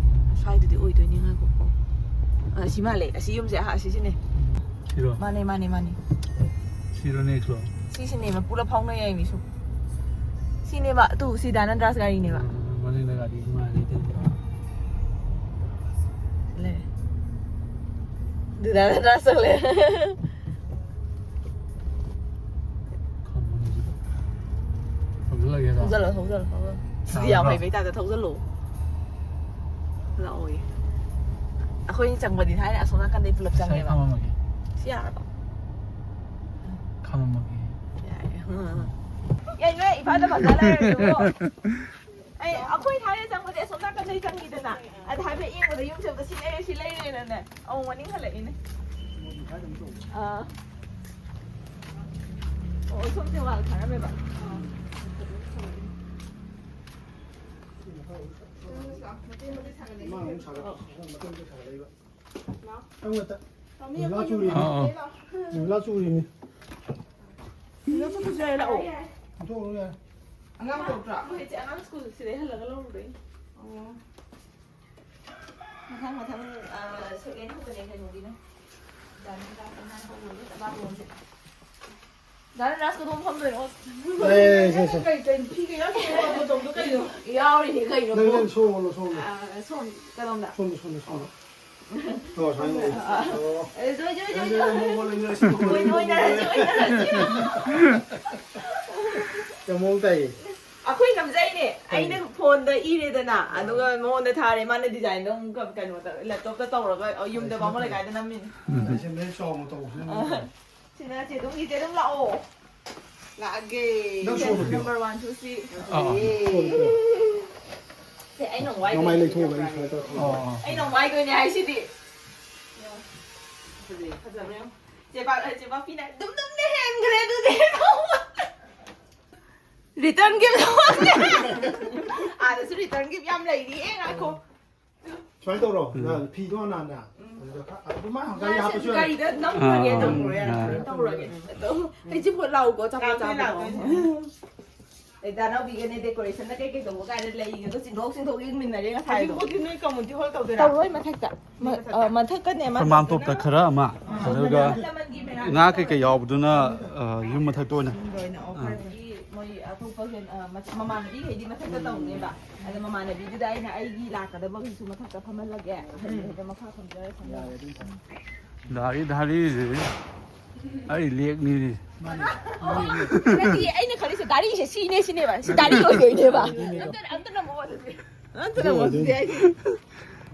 ꯁ꯭ꯋꯥꯏꯗꯗꯤ ꯑꯣꯏꯗꯣꯏꯅꯤ, ꯉꯥꯏꯈꯣꯀꯣ꯫ ꯑ, ꯁꯤ ꯃꯥꯜꯂꯦ꯫ ꯑꯁꯤ ꯌꯨꯝꯁꯦ, ꯑ, ꯑꯁꯤꯁꯤꯅꯦ꯫ ꯁꯤꯔꯣ? ꯃꯥꯅꯦ, ꯃꯥꯅꯦ, ꯃꯥꯅꯦ꯫ ꯁꯤꯔꯣ next ꯂꯣ? ꯁꯤꯁꯤꯅꯦ ꯃꯄꯨꯂ ꯐꯥꯎꯅ ꯌꯥꯏ ꯃꯤꯁꯨ꯫ ꯁꯤꯅꯦꯕ, ꯇꯨ, ꯁꯤ ꯗꯥ ꯅꯟꯗ꯭ꯔꯥꯁ ꯒꯥꯔꯤꯅꯦꯕ꯫ ꯎꯝ, ꯃꯅꯤꯡꯗ ꯒꯥꯔꯤ ꯑꯃ ꯂꯩꯗꯣꯏꯅꯦ꯫ ꯂꯩ꯫ ꯑꯗꯨ ꯗꯥ ꯅꯟꯗ꯭ꯔꯥꯁ ꯆꯠꯂꯦ꯫ ꯈꯥꯝꯃꯣꯅꯦ ꯁꯤꯗ꯫ ꯊꯧꯖꯜꯂꯒꯦꯔꯣ? ꯊꯧꯖꯜꯂꯣ, ꯊꯧꯖꯜꯂꯣ, ꯊꯧꯖꯜꯂꯣ꯫ ꯁꯤꯗꯤ ꯌꯥꯝ ꯌꯥꯔꯕ꯭ꯔꯣ? ꯍꯩꯕꯩ ꯇꯥꯏꯞꯇ ꯊꯧꯖꯜꯂꯣ꯫ ꯂꯥꯛꯑꯣꯌꯦ꯫ ꯑꯩꯈꯣꯏ ꯆꯪꯕꯗꯤ ꯊꯥꯏꯅ ꯑꯁꯣꯝ ꯅꯥꯀꯟꯗꯩ ꯄꯨꯂꯞ ꯉꯁꯥꯏ ꯆꯪꯉꯦꯕ꯫ ꯈꯥꯝꯃꯝꯃꯒꯦ꯫ ꯁꯤ ꯌꯥꯔꯕꯣ? ꯈꯥꯝꯃꯝꯃꯒꯦ꯫ ꯌꯥꯔꯦ꯫ ꯌꯥꯏꯃ, ꯏꯝꯐꯥꯜꯗ ꯕꯖꯥꯔ ꯂꯩꯔꯗꯤꯕꯣ꯫ ꯑꯩ, ꯑꯩꯈꯣꯏ ꯊꯥꯏꯅ ꯆꯪꯕꯗꯤ ꯑꯁꯣꯝ ꯅꯥꯀꯟꯗꯩ ꯆꯪꯉꯤꯗꯅ꯫ ꯑꯗ ꯍꯥꯏꯐꯦꯠ ꯌꯦꯡꯕꯗ ꯌꯨꯝꯁꯦ ꯑꯝꯇ ꯁꯤ ꯂꯩꯔꯦ, ꯁꯤ ꯂꯩꯔꯦꯅꯅꯦ꯫ ꯑꯃꯨꯛ ꯃꯅꯤꯡ ꯍꯜꯂꯛꯏꯅꯦ꯫ ꯑꯥ꯫ ꯑꯣ, ꯁꯣꯝꯁꯦ ꯋꯥꯜ ꯈꯥꯔꯝꯃꯦꯕ꯫ ꯑꯥ꯫ ꯃꯥ ꯑꯃꯨꯛ ꯁꯥꯒꯠ-, ꯃꯇꯦꯛ ꯃꯇꯦꯛ ꯁꯥꯒꯠꯂꯛꯏꯕ꯫ ꯅꯪ ꯉꯥꯛꯇ꯫ ꯅꯨꯃꯤꯠꯂꯥ ꯆꯨꯔꯤꯅꯤ꯫ ꯑꯥ, ꯑꯥ꯫ ꯅꯨꯃꯤꯠꯂꯥ ꯆꯨꯔꯤꯅꯤ꯫ ꯅꯨꯃꯤꯠꯂꯥ ꯆꯨꯔꯤꯁꯦ ꯂꯥꯛꯑꯣ꯫ ꯂꯥꯛꯑꯣ ꯌꯥꯔꯦ꯫ ꯊꯣꯛꯑꯣ ꯌꯥꯔꯦ꯫ ꯑꯉꯥꯡ ꯄꯣꯔꯛꯇ꯭ꯔꯥ? ꯃꯣꯏ ꯍꯧꯖꯤꯛ ꯑꯉꯥꯡ ꯁ꯭ꯀꯨꯜ ꯁꯤꯗꯩ ꯍꯜꯂꯒ ꯂꯧꯔꯨꯗꯣꯏꯅꯤ꯫ ꯑꯣ꯫ ꯃꯊꯪ ꯃꯊꯪ, ꯑ, ꯁꯦꯀꯦꯟ ꯊꯣꯛꯄꯅꯦ ꯀꯩꯅꯣꯒꯤꯅ꯫ ꯗꯥ ꯅꯤꯔꯥꯖ ꯑꯉꯥꯡ ꯍꯧꯕꯒꯤ ꯆꯠꯂꯥ ꯂꯣꯟꯁꯦ꯫ ꯗꯥ ꯅꯤꯔꯥꯖ ꯀꯗꯣꯝ ꯐꯝꯗꯣꯏꯅꯣ? ꯑꯦ, ꯁꯦ, ꯁꯦ꯫ ꯀꯩ, ꯀꯩ, ꯐꯤ ꯀꯩ ꯌꯥꯎꯗꯣꯏꯅꯣ? ꯃꯇꯣꯝꯗꯣ ꯀꯩꯅꯣ? ꯌꯥꯎꯔꯤꯅꯦ ꯀꯩꯅꯣ꯫ ꯅꯪ, ꯅꯪ ꯁꯣꯝ ꯑꯣꯜꯂꯣ, ꯁꯣꯝ ꯑꯣꯜꯂꯣ꯫ ꯑ, ꯁꯣꯝ, ꯀꯗꯣꯝꯗ? ꯁꯣꯝꯗ, ꯁꯣꯝꯗ, ꯁꯣꯝꯗ꯫ ꯑꯣ, ꯁꯨꯃꯥꯏꯅ ꯑꯣꯜꯂꯣ꯫ ꯑꯣ꯫ ꯑꯦ, ꯖꯣꯏ, ꯖꯣꯏ, ꯖꯣꯏ, ꯖꯣꯏ꯫ ꯃꯑꯣꯡ ꯑꯣꯜꯂꯣ, ꯏꯟꯅꯔꯁꯤ, ꯃꯑꯣꯡ ꯑꯣꯜꯂꯣ, ꯏꯟꯅꯔꯁꯤ꯫ ꯌꯥꯝ ꯃꯑꯣꯡ ꯇꯥꯏꯌꯦ꯫ ꯑꯩꯈꯣꯏ ꯅꯝꯖꯩꯅꯦ꯫ ꯑꯩꯅ ꯐꯣꯟꯗ ꯏꯔꯦꯗꯅ, ꯑꯗꯨꯒ ꯃꯉꯣꯟꯗ ꯊꯥꯔꯦ꯫ ꯃꯥꯅ ꯗꯤꯖꯥꯏꯟꯗꯣ ꯑꯃꯨꯛ ꯀꯩꯅꯣꯗ, ꯂꯦꯞꯇꯣꯞꯇ ꯇꯧꯔꯒ, ꯑ, ꯌꯨꯝꯗ ꯕꯥꯃꯣꯟ ꯂꯩꯀꯥꯏꯗ ꯅꯝꯃꯤꯅꯦ꯫ ꯎꯝ꯫ ꯑꯩꯁꯦ ꯃꯌꯦꯛ ꯆꯥꯎꯅ ꯇꯧꯕꯁꯤꯅ ꯅꯨꯡꯉꯥꯏ꯫ ꯁꯤꯅ ꯆꯦ ꯑꯗꯨꯝꯒꯤ, ꯆꯦ ꯑꯗꯨꯝ ꯂꯥꯛꯑꯣ꯫ ꯂꯥꯛꯑꯒꯦ꯫ ꯅꯪ ꯁꯣꯝꯗ ꯅꯝꯕꯔ ꯋꯥꯟ, ꯇꯨ, ꯊ꯭ꯔꯤ꯫ ꯑꯥ꯫ ꯁꯦ, ꯑꯩꯅ ꯑꯃꯨꯛ ꯃꯃꯥꯏ ꯋꯥꯏꯗꯣꯏꯅꯦ꯫ ꯂꯩꯊꯣꯛꯑꯒ ꯑꯩ ꯁꯨꯃꯥꯏꯅ ꯇꯧꯔ ꯊꯝꯕ꯫ ꯑꯥ, ꯑꯥ꯫ ꯑꯩꯅ ꯑꯃꯨꯛ ꯋꯥꯏꯗꯣꯏꯅꯦ ꯍꯥꯏꯁꯤꯗꯤ꯫ ꯐꯖꯩ, ꯐꯖꯕ꯭ꯔꯥ ꯌꯦꯡꯉꯣ꯫ ꯆꯦꯕꯥ-, ꯆꯦꯕꯥꯄꯤꯅ ꯑꯗꯨꯝ ꯑꯗꯨꯝꯅ ꯍꯦꯟꯈ꯭ꯔꯦ ꯑꯗꯨꯗꯤ꯫ Return gift ꯂꯧꯔꯦ꯫ ꯑꯥꯗꯁꯨ return gift ꯌꯥꯝ ꯂꯩꯔꯤꯌꯦ, ꯉꯥꯏꯈꯣ꯫ ꯁꯨꯃꯥꯏꯅ ꯇꯧꯔꯣ꯫ ꯎꯝ꯫ ꯅꯪ ꯐꯤꯗꯣ ꯍꯥꯟꯅ ꯍꯥꯟꯅ꯫ ꯎꯝ꯫ ꯑꯗꯨꯗ ꯈ-, ꯑꯗꯨ ꯃꯥ ꯒꯥꯔꯤ ꯍꯥꯞꯄꯁꯨ ꯌꯥꯔꯦ꯫ ꯒꯥꯔꯤꯗ ꯅꯝꯈ꯭ꯔꯒꯦ ꯑꯥ, ꯑꯗꯨꯝ꯫ ꯎꯝ, ꯌꯥꯔꯦ꯫ ꯇꯧꯔꯒꯦ꯫ ꯑꯗꯣ, ꯍꯩꯖꯤꯡꯄꯣꯠ ꯂꯥꯛꯎꯀꯣ, ꯑꯆꯥꯄꯣꯠ ꯂꯥꯛꯇꯣꯏꯅꯦ, ꯆꯥꯕꯗꯣ꯫ ꯂꯥꯛꯇꯣꯏꯅꯦ꯫ ꯑꯩ ꯗꯥ ꯅꯥꯎꯕꯤꯒꯅꯦ decorationꯗ ꯀꯩ ꯀꯩ ꯇꯧꯕ ꯀꯥꯏꯅ ꯂꯩꯒꯗꯣ ꯆꯤꯡꯊꯣꯛ ꯆꯤꯡꯊꯣꯛ ꯌꯦꯡꯃꯤꯟꯅꯔꯦ ꯉꯁꯥꯏꯗꯣ꯫ ꯍꯧꯖꯤꯛꯄꯨꯗꯤ ꯅꯣꯏ community hall ꯇꯧꯗꯣꯏꯔꯥ? ꯇꯧꯔꯣꯏ, ꯃꯊꯛꯇ꯫ ꯃ-, ꯃꯊꯛꯇ? ꯑ, ꯃꯊꯛꯇꯅꯦ, ꯑꯩꯈꯣꯏ ꯃꯥꯝꯇꯣꯞꯇ ꯃꯊꯛꯇꯅ ꯈꯔ ꯑꯃ, ꯑ, ꯑꯗꯨꯒ ꯑꯍꯜ ꯂꯃꯟꯒꯤ ꯃꯌꯥꯝ ꯉꯥ ꯀꯩꯀꯩ ꯌꯥꯎꯕꯗꯨꯅ, ꯑ, ꯌꯨꯝ ꯃꯊꯛꯇ ꯑꯣꯏꯅ꯫ ꯌꯨꯝꯗ ꯑꯣꯏꯅ ꯑ꯫ ꯑꯣꯐꯔꯒꯤ ꯃꯣꯏ ꯑꯇꯣꯞꯄ ꯀꯩꯅꯣ, ꯑ, ꯃꯆ-, ꯃꯃꯥꯟꯅꯕꯤꯈꯩꯗꯤ ꯃꯊꯛꯇ ꯇꯧꯅꯦꯕ꯫ ꯑꯗ ꯃꯃꯥꯟꯅꯕꯤꯗꯨꯗ ꯑꯩꯅ ꯑꯩꯒꯤ ꯂꯥꯛꯀꯗꯕꯒꯤꯁꯨ ꯃꯊꯛꯇ ꯐꯝꯍꯜꯂꯒꯦ꯫ ꯑꯍꯟꯈꯩꯗ ꯃꯈꯥ ꯐꯝꯖꯔꯁꯅꯨ꯫ ꯗꯥꯔꯤ, ꯗꯥꯔꯤꯁꯦ ꯑꯩ ꯂꯦꯛꯅꯤꯅꯦ꯫ ꯅꯠꯇꯤꯌꯦ, ꯑꯩꯅ ꯈꯜꯂꯤꯁꯦ ꯗꯥꯔꯤꯁꯦ ꯁꯤꯅꯦ ꯁꯤꯅꯦꯕ꯫ ꯁꯤ ꯗꯥꯔꯤ ꯑꯣꯏꯗꯣꯏꯅꯦꯕ꯫ ꯑꯝꯇ, ꯑꯝꯇ ꯅꯝꯃꯛꯑꯣ ꯑꯗꯨꯗꯤ꯫ ꯑꯝꯇ ꯅꯝꯃꯛꯑꯣ ꯑꯗꯨꯗꯤ ꯑꯩꯗꯤ꯫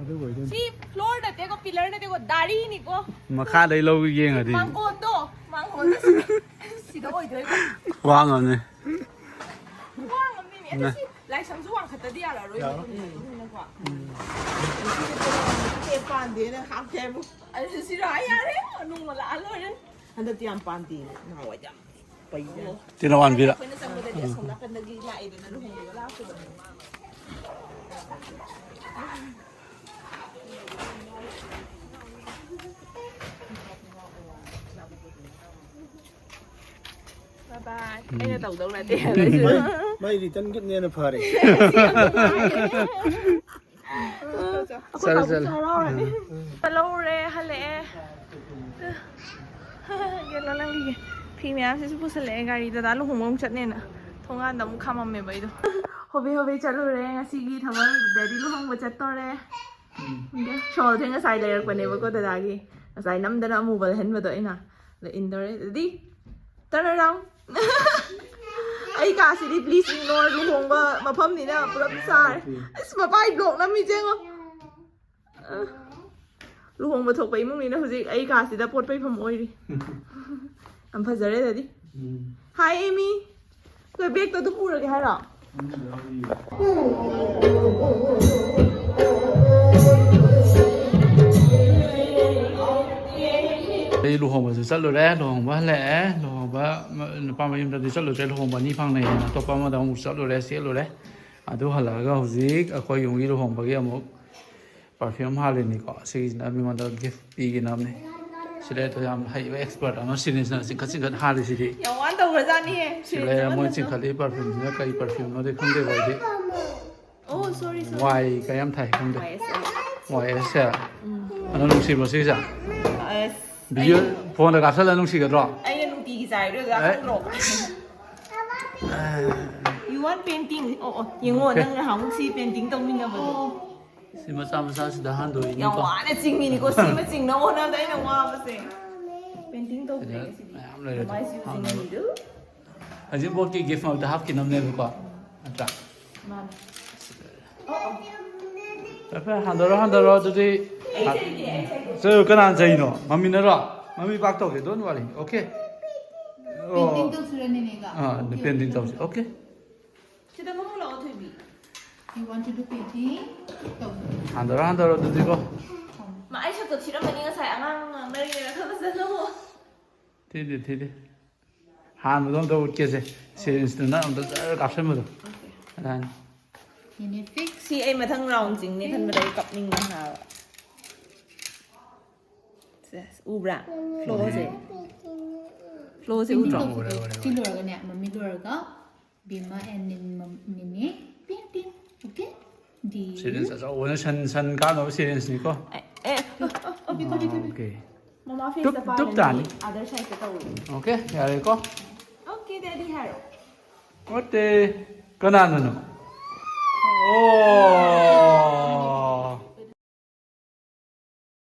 ꯑꯗꯨ ꯑꯣꯏꯗꯣꯏꯅꯤ꯫ ꯁꯤ floor ꯅꯠꯇꯦꯀꯣ, pillar ꯅꯠꯇꯦꯀꯣ, ꯗꯥꯔꯤꯅꯤꯀꯣ꯫ ꯃꯈꯥꯗꯩ ꯂꯧ ꯌꯦꯡꯉꯗꯤ꯫ ꯃꯥꯡꯒꯣꯟꯗꯣ, ꯃꯥꯡꯒꯣꯟꯗꯣ ꯁꯤꯗ, ꯁꯤꯗ ꯑꯣꯏꯗꯣꯏꯕ꯫ ꯋꯥꯡꯉꯝꯅꯤ꯫ ꯋꯥꯡꯉꯝꯅꯤꯅꯦ꯫ ꯑꯗꯨ ꯅ- ꯁꯤ ꯂꯥꯏꯁꯪꯁꯨ ꯋꯥꯡꯈꯠꯇꯗꯤ ꯌꯥꯔꯔꯣꯏ, ꯌꯥꯔꯣꯏ꯫ ꯃꯣꯏꯒꯤ ꯃꯇꯨꯡ ꯏꯟꯅꯀꯣ꯫ ꯎꯝ꯫ ꯁꯤ ꯄꯥꯟꯗꯦꯅ ꯍꯥꯞꯀꯦ ꯍꯥꯏꯕꯨ꯫ ꯑꯗꯨ ꯁꯤꯔꯥ ꯌꯥꯔꯦ, ꯅꯣꯡꯃ ꯂꯥꯛꯑ ꯂꯣꯏꯔꯦ꯫ ꯍꯟꯗꯛꯇꯤ ꯌꯥꯝ ꯄꯥꯟꯗꯦ, ꯅꯍꯥꯟꯋꯥꯏꯗꯤ ꯌꯥꯝ ꯄꯩꯗꯅ꯫ ꯇꯤꯜꯍꯧ ꯍꯥꯟꯕꯤꯔ-, ꯑꯩꯈꯣꯏꯅ ꯆꯪꯕꯗꯗꯤ ꯑꯁꯣꯝ ꯅꯥꯀꯟꯗꯒꯤ ꯂꯥꯛꯑꯦꯗꯅ, ꯂꯨꯍꯣꯡꯕꯗ ꯂꯥꯛꯄꯗꯣ꯫ Bye bye. ꯑꯩꯅ ꯇꯧꯗꯧ ꯅꯠꯇꯦ꯫ ꯃꯥꯏ return gift ꯅꯦꯅ ꯐꯔꯦ꯫ ꯑꯩꯈꯣꯏ ꯆꯠꯂꯣ, ꯄꯥꯕꯨꯡꯁꯨ ꯆꯠꯂꯣ꯫ ꯍꯔꯥꯎꯔꯅꯤ꯫ ꯆꯠꯂꯧꯔꯦ, ꯍꯜꯂꯛꯑꯦ꯫ ꯌꯦꯡꯉꯣ ꯅꯪꯒꯤ ꯐꯤ ꯃꯌꯥꯝꯁꯤꯁꯨ ꯄꯨꯁꯜꯂꯛꯑꯦ ꯒꯥꯔꯤꯗ꯫ ꯗꯥ ꯂꯨꯍꯣꯡꯕ ꯑꯃꯨꯛ ꯆꯠꯅꯦꯅ ꯊꯣꯡꯒꯥꯟꯗ ꯑꯃꯨꯛ ꯈꯥꯝꯃꯝꯃꯦꯕ ꯑꯩꯗꯣ꯫ ꯍꯣꯕꯦ ꯍꯣꯕꯦ ꯆꯠꯂꯨꯔꯦ ꯉꯁꯤꯒꯤ ꯊꯕꯛ꯫ ꯗꯦꯗꯤ ꯂꯨꯍꯣꯡꯕ ꯆꯠꯇꯣꯔꯦ꯫ ꯁꯣꯜꯁꯦ ꯉꯁꯥꯏ ꯂꯩꯔꯛꯄꯅꯦꯕꯀꯣ ꯗꯗꯥꯒꯤ꯫ ꯉꯁꯥꯏ ꯅꯝꯗꯅ ꯑꯃꯨꯕ ꯂꯩꯍꯟꯕꯗꯣ ꯑꯩꯅ꯫ ꯑꯗ ꯏꯟꯗꯣꯔꯦ꯫ ꯑꯗꯨꯗꯤ, turn around꯫ ꯑꯩ ꯀꯥꯁꯤꯗꯤ please ignore, ꯂꯨꯍꯣꯡꯕ ꯃꯐꯝꯅꯤꯅ ꯄꯨꯂꯞ ꯁꯥꯔꯦ꯫ ꯑꯁ, ꯃꯄꯥꯏ block ꯅꯝꯃꯤꯁꯦ ꯌꯦꯡꯉꯣ꯫ ꯑ, ꯂꯨꯍꯣꯡꯕ ꯊꯣꯛꯄ ꯏꯃꯨꯡꯅꯤꯅ ꯍꯧꯖꯤꯛ ꯑꯩ ꯀꯥꯁꯤꯗ ꯄꯣꯠ ꯄꯩꯐꯝ ꯑꯣꯏꯔꯤ꯫ ꯌꯥꯝ ꯐꯖꯔꯦ ꯗꯗꯤ꯫ ꯎꯝ꯫ Hi, Amy꯫ ꯑꯩꯈꯣꯏ bag ꯇꯣ ꯑꯗꯨꯝ ꯄꯨꯔꯒꯦ ꯍꯥꯏꯔꯣ? ꯑꯩ ꯂꯨꯍꯣꯡꯕꯁꯨ ꯆꯠꯂꯨꯔꯦ, ꯂꯨꯍꯣꯡꯕ ꯍꯜꯂꯛꯑꯦ, ꯂꯨꯍꯣꯡꯕ ꯅꯨꯄꯥ ꯃꯌꯨꯝꯗꯗꯤ ꯆꯠꯂꯨꯗ꯭ꯔꯦ, ꯂꯨꯍꯣꯡꯕ ꯑꯅꯤ ꯐꯪꯅꯩꯌꯦꯅ ꯑꯇꯣꯞꯄ ꯑꯃꯗ ꯑꯃꯨꯛ ꯆꯠꯂꯨꯔꯦ, ꯆꯦꯜꯂꯨꯔꯦ꯫ ꯑꯗꯨ ꯍꯜꯂꯛꯑꯒ ꯍꯧꯖꯤꯛ ꯑꯩꯈꯣꯏ ꯌꯨꯝꯒꯤ ꯂꯨꯍꯣꯡꯕꯒꯤ ꯑꯃꯨꯛ perfume ꯍꯥꯜꯂꯤꯅꯤꯀꯣ꯫ ꯁꯤꯒꯤꯁꯤꯅ ꯃꯤꯉꯣꯟꯗ gift ꯄꯤꯒꯤꯅꯕꯅꯦ꯫ ꯁꯤ ꯂꯩꯔꯦ ꯌꯥꯝ ꯍꯩꯕ expert ꯑꯃ ꯁꯤꯅꯤꯁꯤꯅ ꯆꯤꯡꯈꯠ ꯆꯤꯡꯈꯠ ꯍꯥꯜꯂꯤꯁꯤꯗꯤ꯫ ꯌꯥꯝ ꯋꯥꯅ ꯇꯧꯈ꯭ꯔꯖꯥꯠꯅꯤꯍꯦ꯫ ꯁꯤ ꯂꯩꯔꯦ ꯃꯣꯏ ꯁꯤꯅꯤꯁꯤꯅ꯫ ꯆꯤꯡꯈꯠꯂꯤ perfume ꯁꯤꯅ ꯀꯩ perfume ꯅꯣꯗꯤ ꯈꯪꯗꯦꯕ ꯑꯩꯗꯤ꯫ Oh, sorry, sorry꯫ ꯋꯥꯏ ꯀ ꯌꯥꯝ ꯊꯥꯏ ꯈꯪꯗꯦ꯫ ꯋꯥꯏ ꯑꯦꯁ ꯑꯦꯜ꯫ ꯋꯥꯏ ꯑꯦꯁ ꯑꯦꯜ꯫ ꯎꯝ꯫ ꯑꯗꯣ ꯅꯨꯡꯁꯤꯕ꯭ꯔꯣ ꯁꯤꯁꯦ? ꯑꯁ, video ꯑꯩ phone ꯗ ꯀꯥꯞꯁꯜꯂ ꯅꯨꯡꯁꯤꯒꯗ꯭ꯔꯣ? ꯑꯩꯅ ꯅꯨꯡꯇꯤꯒꯤ ꯆꯥꯏꯗꯣꯏꯗ ꯑꯦ꯫ ꯈꯪꯗ꯭ꯔꯣ? You want painting? ꯑꯣ, ꯑꯣ, ꯌꯦꯡꯉꯣ, okay꯫ ꯅꯪ ꯅꯍꯥꯟꯃꯨꯛ ꯁꯤ painting ꯇꯧꯃꯤꯟꯅꯕꯗꯣ꯫ ꯁꯤ ꯃꯆꯥ ꯃꯆꯥꯁꯤꯗ ꯍꯥꯟꯗꯣꯛꯏꯅꯤꯀꯣ꯫ ꯌꯥꯝ ꯋꯥꯅ ꯆꯤꯡꯉꯤꯅꯤꯀꯣ, ꯁꯤꯃ ꯆꯤꯡꯅꯕ ꯍꯣꯠꯅꯕꯗ ꯑꯩꯅ ꯋꯥꯕꯁꯦ꯫ Painting ꯇꯧꯕꯅꯦ ꯁꯤꯗ ꯉꯁꯤꯗꯤ꯫ ꯃꯌꯥꯝ ꯂꯩꯔꯦ꯫ ꯃꯃꯥꯏꯁꯤꯁꯨ ꯍꯥꯟꯅꯕ꯫ ꯆꯤꯡꯉꯤꯗꯨ꯫ ꯍꯧꯖꯤꯛꯐꯥꯎꯀꯤ gift ꯃꯛꯇ ꯍꯥꯞꯈꯤꯅꯕꯅꯦꯕꯀꯣ, ꯅꯠꯇ꯭ꯔꯥ? ꯃꯥꯅꯦ꯫ ꯑꯣ, ꯑꯣ꯫ ꯐꯔꯦ, ꯐꯔꯦ, ꯍꯟꯗꯣꯔꯣ, ꯍꯟꯗꯣꯔꯣ, ꯑꯗꯨꯗꯤ꯫ ꯑꯩ ꯆꯩꯒꯦ, ꯑꯩ ꯆꯩꯒꯦ꯫ ꯆꯩ, ꯀꯅꯥꯅ ꯆꯩꯅꯣ? ꯃꯝꯃꯤꯅꯔꯣ? ꯃꯝꯃꯤ back ꯇꯧꯒꯦ, don't worry, okay? ꯑꯣ꯫ Painting ꯇꯧꯁꯤꯔꯅꯦ, ꯅꯦꯒ? ꯑꯥ, okay, painting okay, ꯇꯧꯁꯤ, okay? ꯁꯤꯗ ꯃꯃꯨ ꯂꯥꯛꯑꯣ, ꯊꯣꯏꯕꯤ꯫ You want to do painting? ꯇꯧꯁꯤ꯫ ꯍꯟꯗꯣꯔꯣ, ꯍꯟꯗꯣꯔꯣ, ꯑꯗꯨꯗꯤꯀꯣ꯫ ꯃꯥ, ꯑꯩ ꯁꯛꯇꯣ ꯊꯤꯔꯝꯃꯅꯤ ꯉꯁꯥꯏ ꯑꯉꯥꯡ ꯉꯥꯡꯅꯔꯤꯉꯩꯗ꯫ ꯈꯔ ꯐꯖꯅ ꯇꯧꯋꯣ꯫ ꯊꯤꯗꯦ, ꯊꯤꯗꯦ꯫ ꯍꯥꯟꯕꯗꯣ ꯑꯝꯇ ꯎꯠꯀꯦꯁꯦ꯫ ꯁꯤ instrument ꯑꯝꯇ ꯖꯔ ꯀꯥꯞꯁꯟꯕꯗꯣ꯫ Okay꯫ ꯑꯗꯥꯏꯅ꯫ ꯁꯤꯅꯦ fix꯫ ꯁꯤ ꯑꯩ ꯃꯊꯪ ꯔꯥꯎꯟ ꯆꯤꯡꯅꯦ ꯈꯟꯕꯗ ꯑꯩ ꯀꯞꯅꯤꯡꯕ ꯍꯥꯏꯕ꯫ ꯁꯦ, ꯎꯕ꯭ꯔꯥ? ꯐ꯭ꯂꯣꯁꯦ꯫ ꯐ꯭ꯂꯣꯁꯦ ꯎꯗ꯭ꯔꯣ? ꯎꯔꯦ, ꯎꯔꯦ, ꯎꯔꯦ꯫ ꯁꯤ ꯂꯣꯏꯔꯒꯅꯦ, ꯃꯝꯃꯤ ꯂꯣꯏꯔꯒ ꯕꯤꯃꯥ ꯑꯦꯟ ꯅꯤꯅꯦ꯫ ꯄꯤꯡ ꯄꯤꯡ꯫ ꯑꯣꯀꯦ? ꯗꯤ ꯁꯤꯔꯤꯟꯁ ꯑꯆꯧꯕꯅ ꯁꯟ ꯁꯟ ꯀꯥꯞꯅꯕ ꯁꯤꯔꯤꯟꯁꯅꯤꯀꯣ꯫ ꯑꯦ, ꯑꯣꯀꯦ꯫ ꯃꯃꯥ ꯇꯨꯞ- ꯐꯦꯁꯇ ꯇꯨꯞ ꯄꯥꯜꯂꯅꯤ꯫ ꯇꯥꯅꯤ꯫ ꯑꯗꯔ ꯁꯥꯏꯗꯇ ꯇꯧꯔꯨ꯫ ꯑꯣꯀꯦ, ꯌꯥꯔꯦꯀꯣ꯫ ꯑꯣꯀꯦ, ꯗꯦꯗꯤ ꯍꯥꯏꯔꯣ꯫ ꯑꯣꯠꯇꯦ꯫ ꯀꯅꯥꯅꯅꯣ? ꯑꯣ꯫